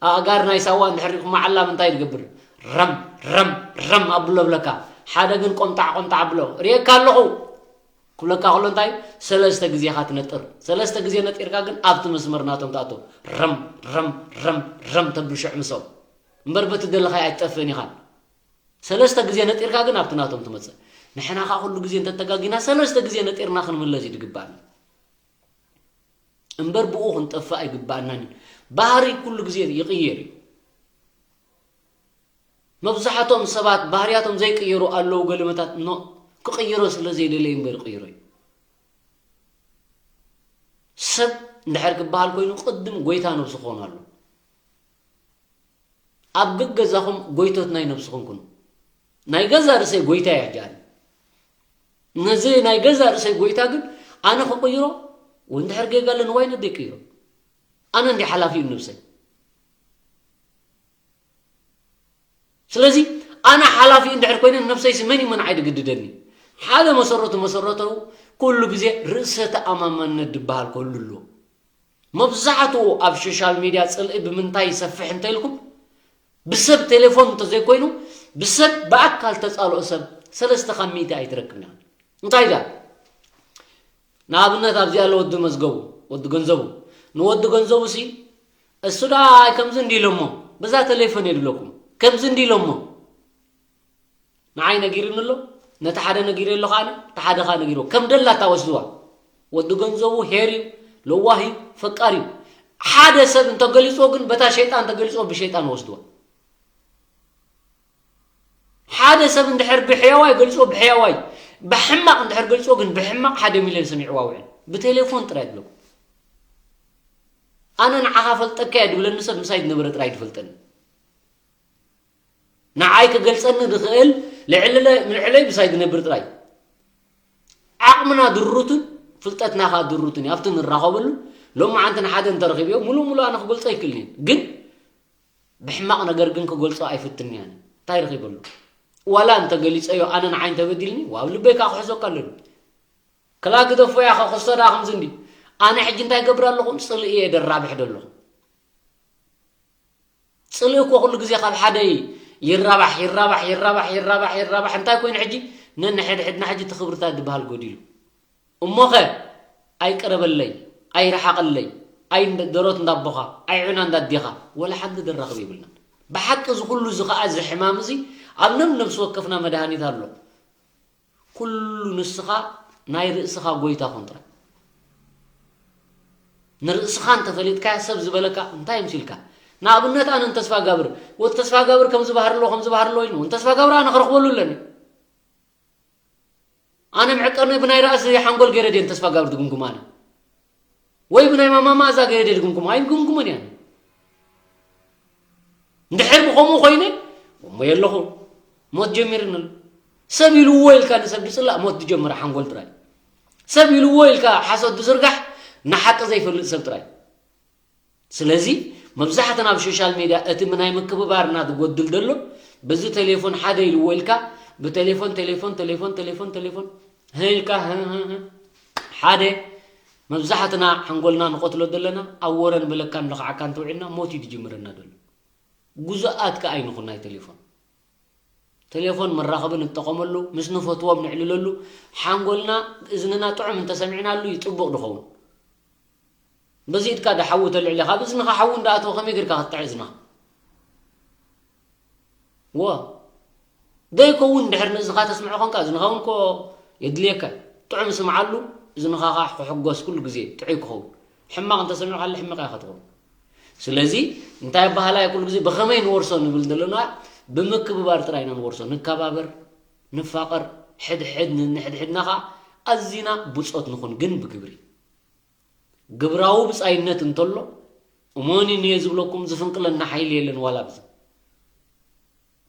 ኣእጋር ናይ ሳዋ እንድሕር ሪእኩም ዓላም እንታይ ትገብር? ረም ረም ረም ኣብሎ ብለካ። ሓደ ግን ቆምጣዕ ቆምጣዕ ኣብሎ። ርእየካ ኣለኹ። ክብለካ ከሎ እንታይ? ሰለስተ ግዜ ኢኻ ትነጥር። ሰለስተ ግዜ ነጢርካ ግን ኣብቲ መስመር ናቶም ትኣቶ። ረም ረም ረም ረም ተብል ሽዑ ምሶም። እምበር በቲ ደለኻዮ ኣይትጠፍእን ኢኻን። ሰለስተ ግዜ ነጢርካ ግን ኣብቲ ናቶም ትመጽእ። ንሕና ኸኣ ኩሉ ግዜ እንተተጋጊና ሰለስተ ግዜ ነጢርና ክንምለስ እዩ ዝግባኣና። እምበር ብኡ ክንጠፍእ ኣይግባኣናን እዩ። ባህሪ ኩሉ ግዜ ይቕየር እዩ። መብዛሕትኦም ሰባት ባህርያቶም ዘይቅየሩ ኣለዉ። ገለመታት ኖ ክቕይሮ ስለ ዘይደለዩ እምበር ይቕይሮ እዩ። ሰብ እንድሕር ክበሃል ኮይኑ ቅድም ጎይታ ነብሱ ክኾኑ ኣለዎ። ኣብ ገገዛኹም ጎይቶት ናይ ነብስኹም ኩኑ። ናይ ገዛ ርእሰይ ጎይታ እየ ሕጂ ኣነ። ነዚ ናይ ገዛ ርእሰይ ጎይታ ግን ኣነ ክቕይሮ ወይ እንድሕር ጌጋ ኣሎ ንዋይ ነደይ ይቅይሮ። ኣነ እንዲ ሓላፊኡ ነብሰይ። ስለዚ ኣነ ሓላፊ እንድሕር ኮይነ ነብሰይሲ መን እዩ መንዓይ ድግድደኒ? ሓደ መሰረቱ መሰረተው ኩሉ ግዜ ርእሰ ተኣማማንነት ድበሃል ክህሉ ኣለዎ። መብዛሕትኡ ኣብ ሶሻል ሚድያ ጽልኢ ብምንታይ ይሰፍሕ እንተ ኢልኩም፣ ብሰብ ቴሌፎን እንተዘይኮይኑ፣ ብሰብ ብኣካል ተጻልኦ ሰብ ሰለስተ ካብ ሚእቲ ኣይትረክብን ኢኻ። እንታይ ደኣ? ንኣብነት ኣብዚ ኣሎ ወዲ መዝገቡ፣ ወዲ ገንዘቡ። ንወዲ ገንዘቡ ሲ፣ እሱ ደኣ ከምዚ እንዲ ኢሎሞ፣ በዛ ቴሌፎን እየ ድብለኩም። ከምዚ እንዲ ኢሎሞ። ንዓይ ነጊሩኒ ኣሎ፣ ነቲ ሓደ ነጊረ ኣለኹ ኣነ፣ እቲ ሓደ ኸኣ ነጊርዎ። ከም ደላታ ወስድዋ። ወዲ ገንዘቡ ሄር እዩ፣ ለዋህ እዩ፣ ፈቃር እዩ። ሓደ ሰብ እንተገሊጽዎ ግን በታ ሸይጣን ተገሊጽዎ ብሸይጣን ወስድዋ። ሓደ ሰብ እንድሕር ብሕያዋይ ገልጾ ብሕያዋይ፣ ብሕማቕ እንድሕር ገልጾ ግን ብሕማቕ ሓደ ሚልዮን ሰሚዕዋ ውዕል። ብቴሌፎን ጥራይ ይብለኩም። ኣነ ንዓኻ ፈልጠካ እየ ድብለኒ ሰብ ምሳይ ዝነበረ ጥራይ ድፈልጠኒ። ንዓይ ክገልጸኒ ዝኽእል ልዕለ-፣ ልዕለይ ምሳይ ዝነብር ጥራይ። ዓቕምና ድሩትን ፍልጠትና ኸኣ ድሩትን እዩ። ኣብቲ ንራኸበሉ ሎሚ ዓንቲ ንሓደ እንተረኺበዮ ሙሉእ ሙሉእ ኣነ ክገልጾ ኣይክእልን እየ። ግን ብሕማቕ ነገር ግን ክገልጾ ኣይፍትንን እየ ኣነ። እንታይ ረኺበሉ? ዋላ እንተገሊጸዮ ኣነ ንዓይ እንተበዲልኒ፣ ዋብ ልበይ ከኣ ክሕዘካ ኣለኒ። ክላ ግደፎ እያ ከኸሶ ደኣ ከምዚ እንዲ። ኣነ ሕጂ እንታይ ገብር ኣለኹ? ጽልኢ እየ ደራብሕ ደለኹ። ጽልኢ እኮ ኩሉ ግዜ ካብ ሓደ ይራባሕ፣ ይራባሕ፣ ይራባሕ፣ ይራባሕ፣ ይራባሕ። እንታይ ኮይኑ ሕጂ? ነንሕድሕድና ሕጂ እቲ ክብርታት ዝበሃል ጎዲሉ። እሞኸ ኣይቅረበለይ፣ ኣይረሓቐለይ፣ ኣይ እንደ-፣ ደሮት እንዳቦኻ፣ ኣይ ዑና እንዳዴኻ፣ ወላ ሓንቲ ደራኽብ የብልናን። ብሓቂ እዚ ኩሉ እዚ ኸኣ እዚ ሕማም እዚ ኣብ ነም ነብሲ ወከፍና መድሃኒት ኣሎ። ኩሉ ንስኻ ናይ ርእስኻ ጎይታ ኩን ጥራይ። ንርእስኻ እንተፈሊጥካያ ሰብ ዝበለካ እንታይ የምሲልካ? ንኣብነት ኣነ ንተስፋ ጋብር፣ ወዲ ተስፋ ጋብር ከምዚ ባህር ኣሎ፣ ከምዚ ባህር ኣሎ ኢሉ፣ ንተስፋ ጋብር ኣነ ክረኽበሉ ኣለኒ። ኣነ መዕቀኒ ብናይ ራእሲ ሓንጎል ገይረ ድየ ንተስፋ ጋብር ድግምግም ኣነ? ወይ ብናይ ማማ መኣዛ ገይረ ድየ ድግምግሞ? ኣይግምግሞን እየ ኣነ። እንድሕር ብኸምኡ ኮይነ፣ እሞ የለኹ፣ ሞት ጀሚርኒ ኣሎ። ሰብ ኢልዎ ኢልካ ንሰብ ድጽላእ ሞት ዝጀምር ሓንጎል ጥራይ። ሰብ ኢልዎ ኢልካ ሓሶት ድዝርጋሕ ንሓቂ ዘይፈልጥ ሰብ ጥራይ። ስለዚ መብዛሕትና ኣብ ሶሻል ሜድያ እቲ ናይ ምክብባርና ዝጎድል ዘሎ በዚ ቴሌፎን ሓደ ኢልዎ ኢልካ ብቴሌፎን ቴሌፎን ቴሌፎን ቴሌፎን ቴሌፎን ህ ኢልካ ህ ህ ህ ሓደ መብዛሕትና ሓንጎልና ንቐትሎ ዘለና ኣብ ወረ ንብለካ ንለኽዓካ እንተውዒልና ሞት እዩ ዝጅምረና ዘሎ። ጉዙኣት ከኣ ኣይንኹን ናይ ቴሌፎን። ቴሌፎን መራኸቢ ንጠቐመሉ፣ ምስ ንፈትዎም ንዕልለሉ፣ ሓንጎልና እዝንና ጥዑም እንተሰሚዕናሉ እዩ ጥቡቕ ድኸውን። በዚ ኢድካ ዶ ሓዊ ተልዕል ኢኻ? ኣብ እዝንኻ ሓዊ እንዳኣተወ ከመይ ጌርካ ክትጥዕ እዝንኻ? ዎ። ዘይከውን ድሕር ንእዝንኻ ተስምዖ ኾንካ፣ እዝንኻ እውን እኮ የድልየካ። ጥዑም ስምዓሉ፣ እዝንኻ ኸዓ ክሕጎስ ኩሉ ግዜ ጥዑይ ክኸውን። ሕማቕ እንተሰሚዕካሉ ሕማቕ ኢኻ ትኸውን። ስለዚ እንታይ ኣበሃህላ እየ ኩሉ ግዜ ብኸመይ ንወርሶ ንብል ዘለና፣ ብምክብባር ጥራይ ኢና ንወርሶ። ንከባበር፣ ንፋቐር፣ ሕድሕድ ንሕድሕድና ኸዓ ኣዚና ብጾት ንኹን፣ ግን ብግብሪ። ግብራዊ ብጻይነት እንተሎ፣ እሞኒ እየ ዝብለኩም፣ ዝፍንቅለና ሓይሊ የለን ዋላ ብዚ።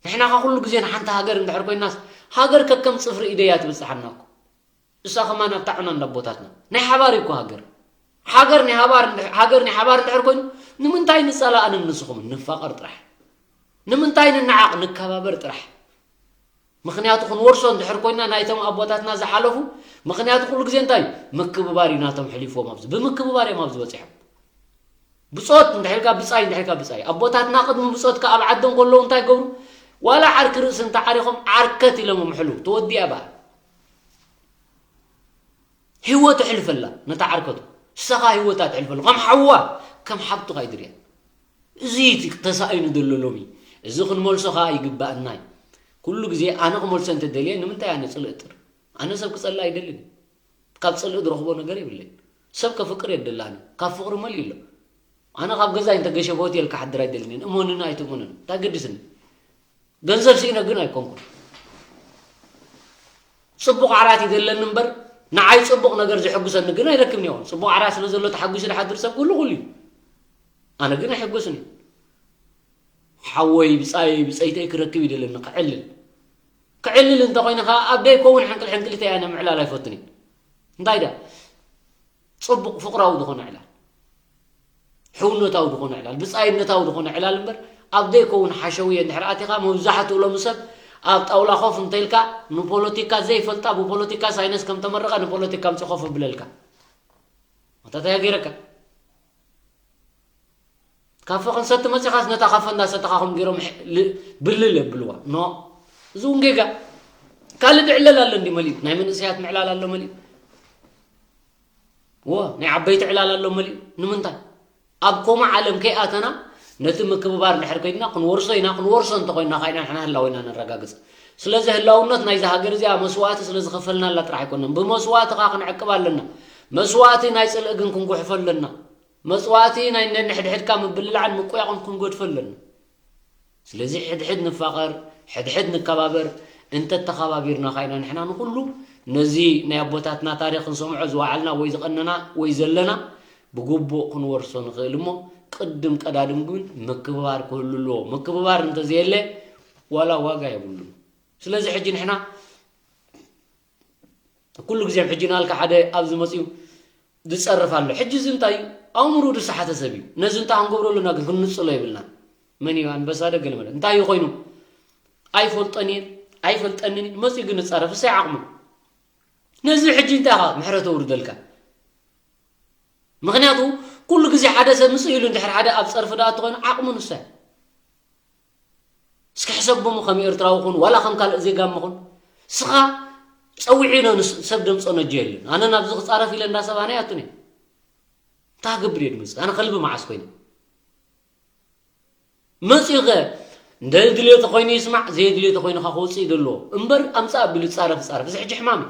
ንሕና ኸ ኩሉ ግዜ ንሓንቲ ሃገር እንድሕር ኮይናስ፣ ሃገር ከከም ጽፍሪ ኢደ እያ ትብጽሓና እኮ። እሳ ከማን ኣብታ ዑና እንዳ ኣቦታትና። ናይ ሓባር እዩ እኮ ሃገር። ሃገር ናይ ሓባር እንድሕ-፣ ሃገር ናይ ሓባር እንድሕር ኮይኑ፣ ንምንታይ ንጸላእንን ንስኹምን ንፋቐር ጥራሕ? ንምንታይ ንነዓቕ ንከባበር ጥራሕ? ምኽንያቱ ክንወርሶ እንድሕር ኮይና ናይቶም ኣቦታትና ዝሓለፉ፣ ምኽንያቱ ኩሉ ግዜ እንታይ እዩ? ምክብባር እዩ ናቶም ሕሊፍዎም ኣብዚ። ብምክብባር እዮም ኣብዚ በጺሖም። ብጾት እንድሕር ኢልካ ብጻይ፣ እንድሕር ኢልካ ብጻይ። ኣቦታትና ቅድሚ ብጾትካ ኣብ ዓዶም ከለዉ እንታይ ገብሩ? ዋላ ዓርኪ ርእሲ እንተዓሪኾም ዓርከት ኢሎም እዮም ሕልው። ተወዲኣ በኣ። ህይወት ኣሕልፈላ ነታ ዓርከቱ። ንሳኻ ህይወታ ትሕልፈሉ። ከም ሓዋ፣ ከም ሓብትኻ እዩ ድርያ። እዚ እቲ ተሳኢኑ ዘሎ ሎሚ። እዚ ክንመልሶ ኸኣ ይግባእና እዩ። ኩሉ ግዜ ኣነ ክመልሶ እንተደልየ፣ ንምንታይ ኣነ ጽልኢ እጥር? ኣነ ሰብ ክጸልእ ኣይደልን። ካብ ጽልኢ ዝረኽቦ ነገር የብለይን። ሰብ ከፍቅር የደላኒ። ካብ ፍቅሪ መሊኡ ኣሎ። ኣነ ካብ ገዛይ እንተ ገሸፈ ሆቴል ክሓድር ኣይደልን እየ። እመኑኒ ኣይትእመኑኒ። እንታይ ገድስኒ? ገንዘብ ስኢነ ግን ኣይኮንኩን። ጽቡቕ ዓራት ይደለኒ እምበር፣ ንዓይ ጽቡቕ ነገር ዘሐጉሰኒ ግን ኣይረክብን እየ። ጽቡቕ ዓራት ስለ ዘሎ ተሓጒሱ ዝሓድር ሰብ ኩሉ ኩሉ እዩ። ኣነ ግን ኣይሕጎስን እየ። ሓወይ፣ ብጻየይ፣ ብጸይተይ ክረክብ ይደለኒ፣ ክዕልል። ክዕልል እንተኾይነ ኸኣ ኣብ ደይከውን ሕንቅል ሕንቅሊተይ ኣነ ምዕላል ኣይፈቱን እየ። እንታይ ደኣ? ጽቡቕ ፍቕራዊ ዝኾነ ዕላል፣ ሕውነታዊ ዝኾነ ዕላል፣ ብጻይነታዊ ዝኾነ ዕላል እምበር፣ ኣብ ዘይከውን ሓሸውየ እንድሕር ኣቲኻ፣ መብዛሕትኡ ሎሚ ሰብ ኣብ ጣውላ ኮፍ እንተኢልካ፣ ንፖለቲካ ዘይፈልጣ ብፖለቲካ ሳይነስ ከም ተመረቐ ንፖለቲካ ኣምጺ ኮፍ ኣብለልካ። ኣታ እንታይ ገይረካ? ካፈ ክንሰቲ መጺኻስ ነታ ካፈ እንዳሰተኻ ከም ገይሮም ሕ-፣ ል-፣ ብልል የብልዋ። ኖ። እዚ እውን ጌጋ። ካልእ ዕለል ኣሎ እንዲ መሊኡ። ናይ መንእሰያት ምዕላል ኣሎ መሊኡ። ዎ፣ ናይ ዓበይቲ ዕላል ኣሎ መሊኡ። ንምንታይ? ኣብ ኮማ ዓለም ከይኣተና ነቲ ምክብባር እንድሕር ኮይንና ክንወርሶ ኢና፣ ክንወርሶ እንተኾይንና ኸዓ ኢና ንሕና ህላወና ነረጋግጽ። ስለዚ ህላውነት ናይዛ ሃገር እዚኣ መስዋእቲ ስለ ዝኸፈልናላ ጥራሕ ኣይኮነን። ብመስዋእቲ ኸዓ ክንዕቅባ ኣለና። መስዋእቲ ናይ ጽልኢ ግን ክንጉሕፎ ኣለና። መስዋእቲ ናይ ነንሕድሕድካ ምብልላዕን ምቁያቕን ክንገድፎ ኣለና። ስለዚ ሕድሕድ ንፋቐር፣ ሕድሕድ ንከባበር፣ እንተተኸባቢርና ኸዓ ኢና ንሕና ንኹሉ ነዚ ናይ ኣቦታትና ታሪኽ ክንሰምዖ ዝወዓልና ወይ ዝቐነና ወይ ዘለና ብግቡእ ክንወርሶ ንኽእል እሞ፣ ቅድም ቀዳድም ግን ምክብባር ክህሉ ኣለዎ። ምክብባር እንተዘየለ ዋላ ዋጋ የብሉን። ስለዚ ሕጂ ንሕና ኩሉ ግዜ ሕጂ ናልካ ሓደ ኣብዚ መጺኡ ዝጸርፍ ኣሎ። ሕጂ እዚ እንታይ እዩ? ኣእምርኡ ዝሰሓተ ሰብ እዩ። ነዚ እንታይ ክንገብሮ ኣለና ግን ክንንጽሎ የብልናን። መን እዩ ኣንበሳ ዶ ገለ መለ? እንታይ እዩ ኮይኑ? ኣይፈልጦን እየ፣ ኣይፈልጠንን እዩ። መጺኡ ግን ዝጻረፍ፣ እሰይ ዓቕሙ። ነዚ ሕጂ እንታይ ኢኻ ምሕረት ኣውርደልካ? ምኽንያቱ ኩሉ ግዜ ሓደ ሰብ ምስ ኢሉ እንድሕር ሓደ ኣብ ጸርፊ ደኣ እንተኾይኑ ዓቕሙ ንሱ እዩ። እስኪ ሕሰብ እሞ ከም ኤርትራዊ ኹን፣ ዋላ ከም ካልእ ዜጋ እሞ ኹን። ስኻ ጸዊዑ ዶ ንስ-፣ ሰብ ደምጾ ነጆ የለን። ኣነ ናብዚ ክጻረፍ ኢለ እንዳ ሰብ ኣነ ኣይኣቱን እየ። እንታይ ክገብር እየ ድመጽእ? ኣነ ከልቢ መዓስ ኮይነ? መጺኡ ኸ እንደ ድልዮ ተኾይኑ ይስማዕ፣ ዘየድልዮ ተኾይኑ ኸዓ ክወጽእ እዩ ዘለዎ። እምበር ኣምጻእ ኣቢሉ ጻረፍ ጻረፍ። እዚ ሕጂ ሕማም እዩ።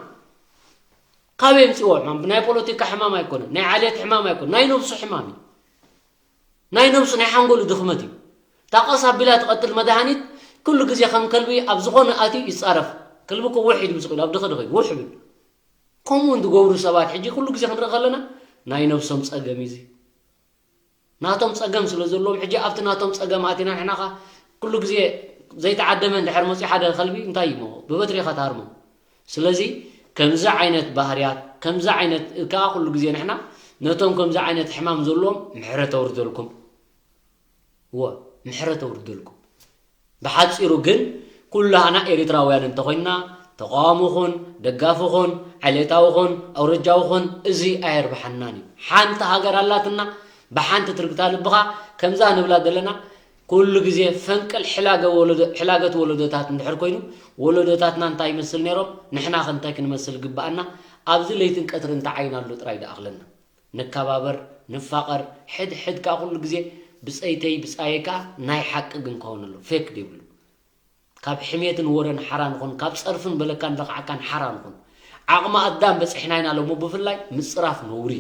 ካበይ የምጽእዎ ሕማም? ናይ ፖለቲካ ሕማም ኣይኮነን፣ ናይ ዓሌት ሕማም ኣይኮነን፣ ናይ ነብሱ ሕማም እዩ። ናይ ነብሱ፣ ናይ ሓንጎሉ ድኽመት እዩ። እታ ቀስ ኣቢላ ትቐትል መድሃኒት ኩሉ ግዜ ከም ከልቢ ኣብ ዝኾነ ኣትዩ ይጻረፍ። ከልቢ እኮ ውሕ ኢሉ ምስ ኽኢሉ ኣብ ድኸ ድኸ ውሕ ይብል። ከምኡ ዝገብሩ ሰባት ሕጂ ኩሉ ግዜ ክንርኢ ከለና ናይ ነብሶም ጸገም እዩ እዚ። ናቶም ጸገም ስለ ዘለዎም፣ ሕጂ ኣብቲ ናቶም ጸገም ኣቲና ንሕና ኸኣ ኩሉ ግዜ ዘይተዓደመ እንድሕር መጺኡ ሓደ ከልቢ እንታይ እዩ እሞ ብበትሪ ኢኻ ትሃርሞ። ስለዚ ከምዚ ዓይነት ባህርያት፣ ከምዚ ዓይነት ከኣ ኩሉ ግዜ ንሕና ነቶም ከምዚ ዓይነት ሕማም ዘለዎም ምሕረት ኣውርደልኩም። እወ፣ ምሕረት ኣውርደልኩም። ብሓጺሩ ግን ኩላህና ኤሪትራውያን እንተኾይንና፣ ተቓዋሚ ኹን፣ ደጋፊ ኹን፣ ዓሌታዊ ኹን፣ ኣውረጃዊ ኹን፣ እዚ ኣየርብሓናን እዩ። ሓንቲ ሃገር ኣላትና፣ ብሓንቲ ትርግታ ልብኻ፣ ከምዛ ንብላ ዘለና፣ ኩሉ ግዜ ፈንቅል ሕላገ ወለዶ-፣ ሕላገት ወለዶታት እንድሕር ኮይኑ፣ ወለዶታትና እንታይ ይመስል ነይሮም፣ ንሕና ከ እንታይ ክንመስል ግብኣና፣ ኣብዚ ለይትን ቀትርን እንታይ ዓይኒ ኣሎ ጥራይ ደኣኽለና። ንከባበር፣ ንፋቐር፣ ሕድ ሕድ ከኣ ኩሉ ግዜ ብጸይተይ ብጻየይ ከኣ ናይ ሓቂ ግን ክኸውን ኣሎ፣ ፌክ ዘይብሉ። ካብ ሕሜትን ወረን ሓራ ንኹን፣ ካብ ጸርፍን በለካን ረኽዓካን ሓራ ንኹን። ዓቕሚ ኣዳም በጺሕና ኢና ሎሞ ብፍላይ ምጽራፍ ነውሪ።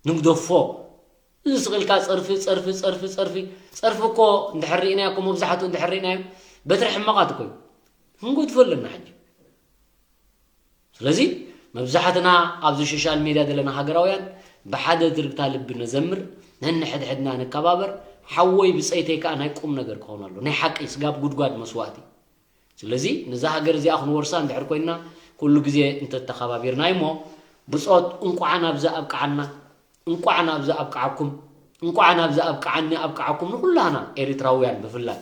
ንግደፎ። እዚ ስቕ ኢልካ ጸርፊ፣ ጸርፊ፣ ጸርፊ፣ ጸርፊ። ጸርፊ እኮ እንድሕር ርኢናዮ እኮ መብዛሕትኡ እንድሕር ርኢናዮ በትሪ ሕማቓት እኮ እዩ። ክንገድፎ ኣለና ሕጂ። ስለዚ መብዛሕትና ኣብዚ ሶሻል ሜድያ ዘለና ሃገራውያን ብሓደ ትርግታ ልቢ ነዘምር፣ ነንሕድሕድና ንከባበር፣ ሓወይ ብጸይተይ ከኣ ናይ ቁም ነገር ክኸውን ኣሎ። ናይ ሓቂ ስጋብ ጉድጓድ መስዋእቲ። ስለዚ ነዛ ሃገር እዚኣ ክንወርሳ እንድሕር ኮይንና ኩሉ ግዜ እንተተኸባቢርና እሞ ብጾት እንቋዕ ናብዚ ኣብቅዓና፣ እንቋዕ ናብዚ ኣብቅዓኩም፣ እንቋዕ ናብዚ ኣብቅዓኒ ኣብቅዓኩም ንኹላህና ኤሪትራውያን ብፍላይ።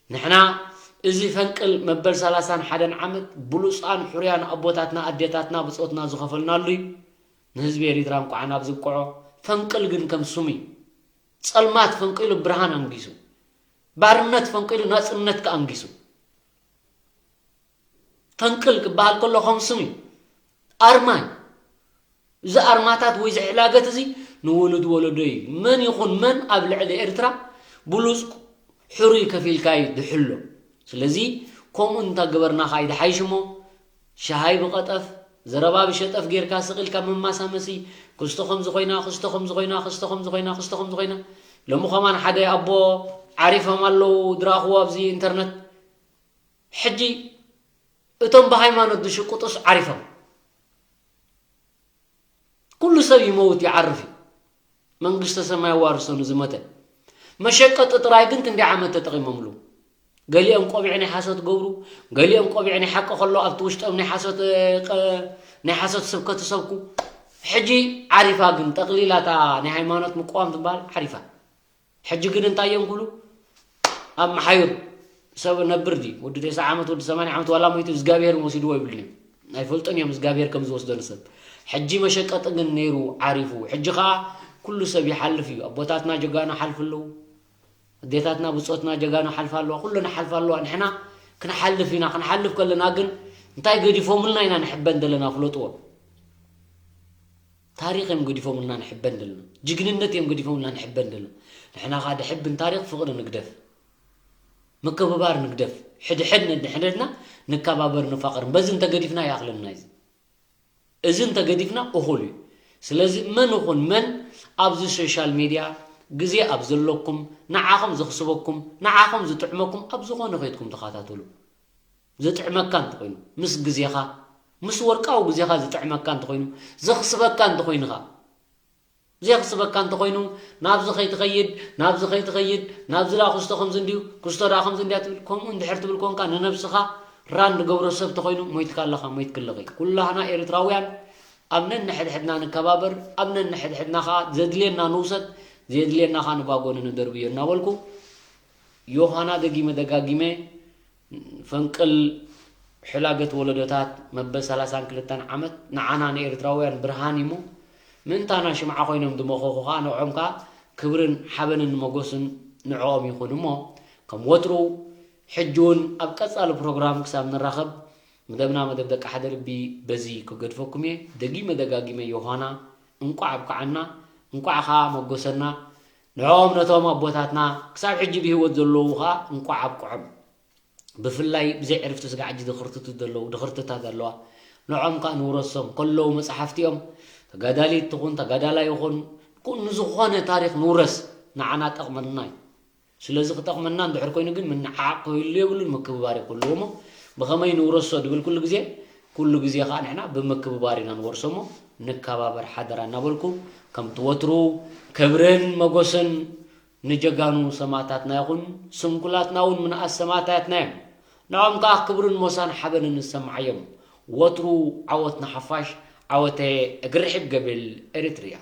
ንሕና እዚ ፈንቅል መበል ሰላሳን ሓደን ዓመት ብሉጻን ሕሩያን ኣቦታትና ኣዴታትና ብጾትና ዝኸፈልናሉ እዩ። ንህዝቢ ኤሪትራ እንቋዕ ናብዚ ኣብቅዖ። ፈንቅል ግን ከም ስሙ እዩ። ጸልማት ፈንቂሉ ብርሃን ኣንጊሱ፣ ባርነት ፈንቂሉ ናጽነት ከኣ ኣንጊሱ። ፈንቅል ክበሃል ከሎ ከም ስም እዩ። ኣርማ እዩ። እዚ ኣርማታት ወይ እዚ ሕላገት እዚ ንውሉድ ወለዶ እዩ። መን ይኹን መን ኣብ ልዕሊ ኤርትራ ብሉጽ ሕሩይ ከፊልካ እዩ ዝሕሎ። ስለዚ ከምኡ እንተገበርና ከኣ እዩ ዝሓይሽ እሞ ሻሃይ ብቐጠፍ፣ ዘረባ ብሸጠፍ ጌርካ ስቕ ኢልካ መማሳመሲ፣ ክስቶ ከምዚ ኮይና፣ ክስቶ ከምዚ ኮይና፣ ክስቶ ከምዚ ኮይና፣ ክስቶ ከምዚ ኮይና። ሎሚ ከማን ሓደ ኣቦ ዓሪፎም ኣለዉ ዝረኣኽዎ ኣብዚ ኢንተርነት። ሕጂ እቶም ብሃይማኖት ዝሽቅጡስ ዓሪፎም። ኩሉ ሰብ ይመውት ይዓርፍ እዩ። መንግስተ ሰማይ ኣዋርሶ ንዝሞተ። መሸቀጢ ጥራይ ግን ክንደይ ዓመት ተጠቒሞምሉ? ገሊኦም ቆቢዕ ናይ ሓሶት ገብሩ፣ ገሊኦም ቆቢዕ ናይ ሓቂ ከሎ ኣብቲ ውሽጦም ናይ ሓሶት፣ እ፣ ቀ-፣ ናይ ሓሶት ስብከት ይሰብኩ። ሕጂ ዓሪፋ ግን ጠቕሊላ እታ ናይ ሃይማኖት ምቅዋም ትበሃል ዓሪፋ። ሕጂ ግን እንታይ እዮም ክብሉ? ኣብ መሓዩር ሰብ ነብር ድዩ? ወዲ ተስዓ ዓመት፣ ወዲ ሰማንያ ዓመት ዋላ ሞይቱ እግዚኣብሔር ወሲድዎ ይብሉን እዮም። ኣይፈልጡን እዮም እግዚኣብሔር ከም ዝወስዶ ንሰብ። ሕጂ መሸቀጢ ግን ነይሩ ዓሪፉ። ሕጂ ኸኣ ኩሉ ሰብ ይሓልፍ እዩ። ኣቦታትና ጀጋኑ ሓልፉ ኣለዉ። ኣዴታትና ብጾትና ጀጋኑ ሓልፋ ኣለዋ። ኩሉ ንሓልፋ ኣለዋ። ንሕና ክንሓልፍ ኢና። ክንሓልፍ ከለና ግን እንታይ ገዲፎምልና ኢና ንሕበን ዘለና ፍለጥዎ። ታሪኽ እዮም ገዲፎምልና ንሕበን ዘለና። ጅግንነት እዮም ገዲፎምልና ንሕበን ዘለና። ንሕና ኸኣ ድሕብን ታሪኽ ፍቕሪ ንግደፍ። ምክብባር ንግደፍ። ሕድሕድ ነድሕደድና ንከባበር ንፋቐር። በዚ እንተገዲፍና ይኣኽለና እዩ። እዚ እንተገዲፍና እኹል እዩ። ስለዚ መን ይኹን መን ኣብዚ ሶሻል ሜድያ ግዜ ኣብ ዘለኩም ንዓኹም ዘኽስበኩም፣ ንዓኹም ዝጥዕመኩም ኣብ ዝኾነ ከይድኩም ተኸታተሉ። ዝጥዕመካ እንተኾይኑ፣ ምስ ግዜኻ፣ ምስ ወርቃዊ ግዜኻ ዝጥዕመካ እንተኾይኑ፣ ዘኽስበካ እንተኾይኑ ኸኣ፣ ዘኽስበካ እንተኾይኑ፣ ናብዚ ከይትኸይድ፣ ናብዚ ከይትኸይድ፣ ናብዚ ደኣ ክስቶ ከምዚ እንድዩ፣ ክስቶ ደኣ ከምዚ እንድያ ትብል፣ ከምኡ እንድሕር ትብል ኮንካ፣ ንነብስኻ ራን ዝገብሮ ሰብ ተኾይኑ፣ ሞይትካ ኣለኻ፣ ሞይትክለኺ። ኩላህና ኤርትራውያን ኣብ ነንሕድሕድና ንከባበር፣ ኣብ ነንሕድሕድና ኸኣ ዘድልየና ንውሰድ፣ ዘየድልየና ኸኣ ንባጎኒ ንደርብዮ እናበልኩ፣ ዮሃና ደጊመ ደጋጊመ ፈንቅል ሕላገት ወለዶታት መበል ሰላሳን ክልተን ዓመት ንዓና ንኤርትራውያን ብርሃን እዩሞ፣ ምእንታና ሽምዓ ኮይኖም ዝመኸኹ ኸኣ ንዕኦም ከኣ ክብርን ሓበንን መጎስን ንዕኦም ይኹን እሞ፣ ከም ወትሩ ሕጂ እውን ኣብ ቀጻሊ ፕሮግራም ክሳብ ንራኸብ፣ መደብና መደብ ደቂ ሓደ ልቢ በዚ ክገድፈኩም እየ። ደጊመ ደጋጊመ ዮሃና እንቋዕ ኣብቅዓና፣ እንቋዕ ኸኣ መጎሰና። ንዕኦም ነቶም ኣቦታትና ክሳብ ሕጂ ብህይወት ዘለዉ ኸኣ እንቋዕ ኣብቅዖም። ብፍላይ ብዘይ ዕርፍቲ ስጋዕ ሕጂ ድኽርትቱ ዘለዉ፣ ድኽርትታት ኣለዋ። ንዕኦም ከኣ ንውረሶም። ከለዉ መጻሕፍቲ እዮም። ተጋዳሊት ትኹን፣ ተጋዳላይ ይኹን፣ ኩ-፣ ንዝኾነ ታሪኽ ንውረስ። ንዓና ጠቕመና እዩ። ስለዚ ክጠቕመና እንድሕር ኮይኑ ግን ምንዓቕ ክህሉ የብሉን፣ ምክብባር እዩ ክህልዎ እሞ ብኸመይ ንውረሶ ድብል ኩሉ ግዜ፣ ኩሉ ግዜ ኸኣ ንሕና ብምክብባር ኢና ንወርሶ እሞ ንከባበር ሓደራ እናበልኩ ከምቲ ወትሩ ክብርን መጎስን ንጀጋኑ ሰማእታትና ይኹን፣ ስንኩላትና እውን ምንኣስ ሰማእታትና እዮም። ንዕኦም ከኣ ክብርን ሞሳን ሓበንን ንሰምዓዮም። ወትሩ ዓወት ንሓፋሽ፣ ዓወተ እግሪ ርሒብ ገብል ኤሪትርያ።